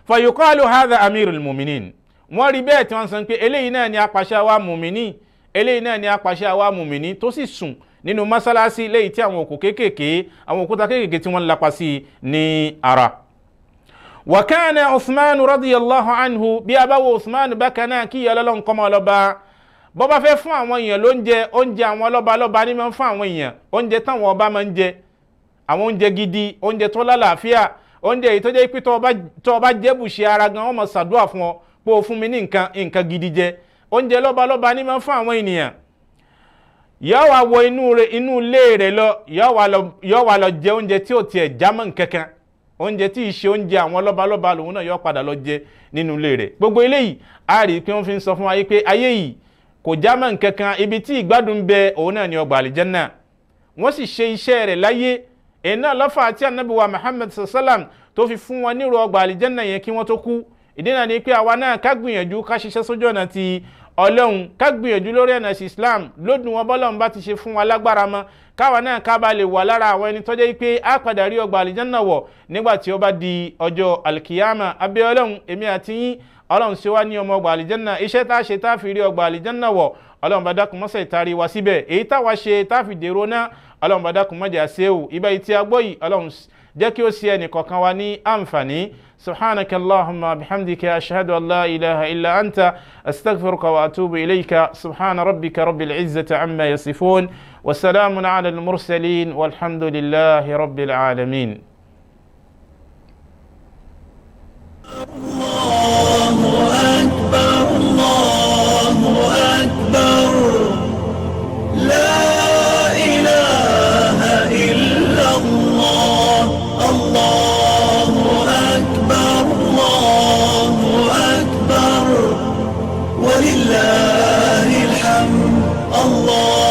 Fayuqalu hadha amirul muminin, wọ́n rí bẹ́ẹ̀ tí wọ́n sọ pé eléyìí náà ni apàṣẹ àwa mùmíní, eléyìí náà ni apàṣẹ àwa mùmíní tó sì sùn nínú mọ́sálásí léyìí tí àwọn òkú kéékèèké, àwọn òkúta kéékèèké tí wọ́n ń lapa sí ní ara. Wa kana Uthman radiyallahu anhu, bí a bá wo Uthman bákan náà, kí ìyá Ọlọ́run kó máa lọ bá, bọ́ bá fẹ́ fún àwọn èèyàn lóúnjẹ, oúnjẹ àwọn lọ́ba lọ́ba ní máa ń fún àwọn èèyàn, oúnjẹ táwọn ọba máa ń jẹ, àwọn oúnjẹ gidi, oúnjẹ tó lálàáfíà, oúnjẹ èyí tó jẹ́ pé tó o bá jẹ́ bùṣe ara gan, wọ́n máa ṣàdúrà fún ọ pé o fún mi ní nǹkan gidi jẹ. Oúnjẹ lọ́ba lọ́ba ní máa ń fún àwọn ènìyàn. Yóò wá wọ inú ilé rẹ̀ lọ, yóò wá lọ jẹ oúnjẹ tí ò tiẹ̀ jámọ́ nkankan, oúnjẹ tí ì ṣe oúnjẹ àwọn lọ́balọ́ba lòun náà yóò padà lọ jẹ nínú ilé rẹ̀. Gbogbo eléyìí, a rí i pé wọ́n fi ń sọ fún wa yìí pé ayé yìí kò jámọ́ nkankan. Ibi tí ìgbádùn bẹ, òun náà ni ọgbà àlìjẹ́nnà. Wọ́n sì ṣe iṣẹ́ rẹ̀ láyé, èyí náà lọ́fà àti ànábì wa Muhammad sallam tó fi fún wọn nírò ọgbà àlìjẹ́nnà yẹn kí wọ́n tó kú. Ìdí náà ni pé àwa náà ká gbìyànjú, ká ṣiṣẹ́ sójú ọ̀nà ti Ọlọ́run, ká gbìyànjú lórí ọ̀nà sí Islam lódùn wọn bọ́lọ́run bá ti ṣe fún wa lágbára mọ́, káwa náà ká bá lè wà lára àwọn ẹni tó jẹ́ pé á padà rí ọgbà àlìjẹ́nnà wọ̀ nígbà tí ó bá di ọjọ́ alkiyama. Abẹ́ Ọlọ́run, èmi àti yín, Ọlọ́run ṣe wá ní ọmọ ọgbà àlìjẹ́nnà. Iṣẹ́ tá a ṣe tá a fi rí ọgbà àlìjẹ́nnà wọ̀, Ọlọ́run bá dákun mọ́sẹ̀ ìtarí wa síbẹ̀. Èyí táwa ṣe tá a fi dèrò náà, Ọlọ́run bá dákun mọ́jà ṣe o. Ibà yìí tí a gbọ́ yìí, Ọlọ́run jẹ́ kí ó ṣe ẹnì kọ̀ọ̀kan wa ní àǹfààní. Subhanaka allahumma bihamdika, ashhadu an la ilaha illa anta, astaghfiruka wa atubu ilayka. Subhana rabbika rabbil izzati amma yasifun, wa salamun ala al mursalin, walhamdulillahi rabbil alamin. فلله الحمد الله.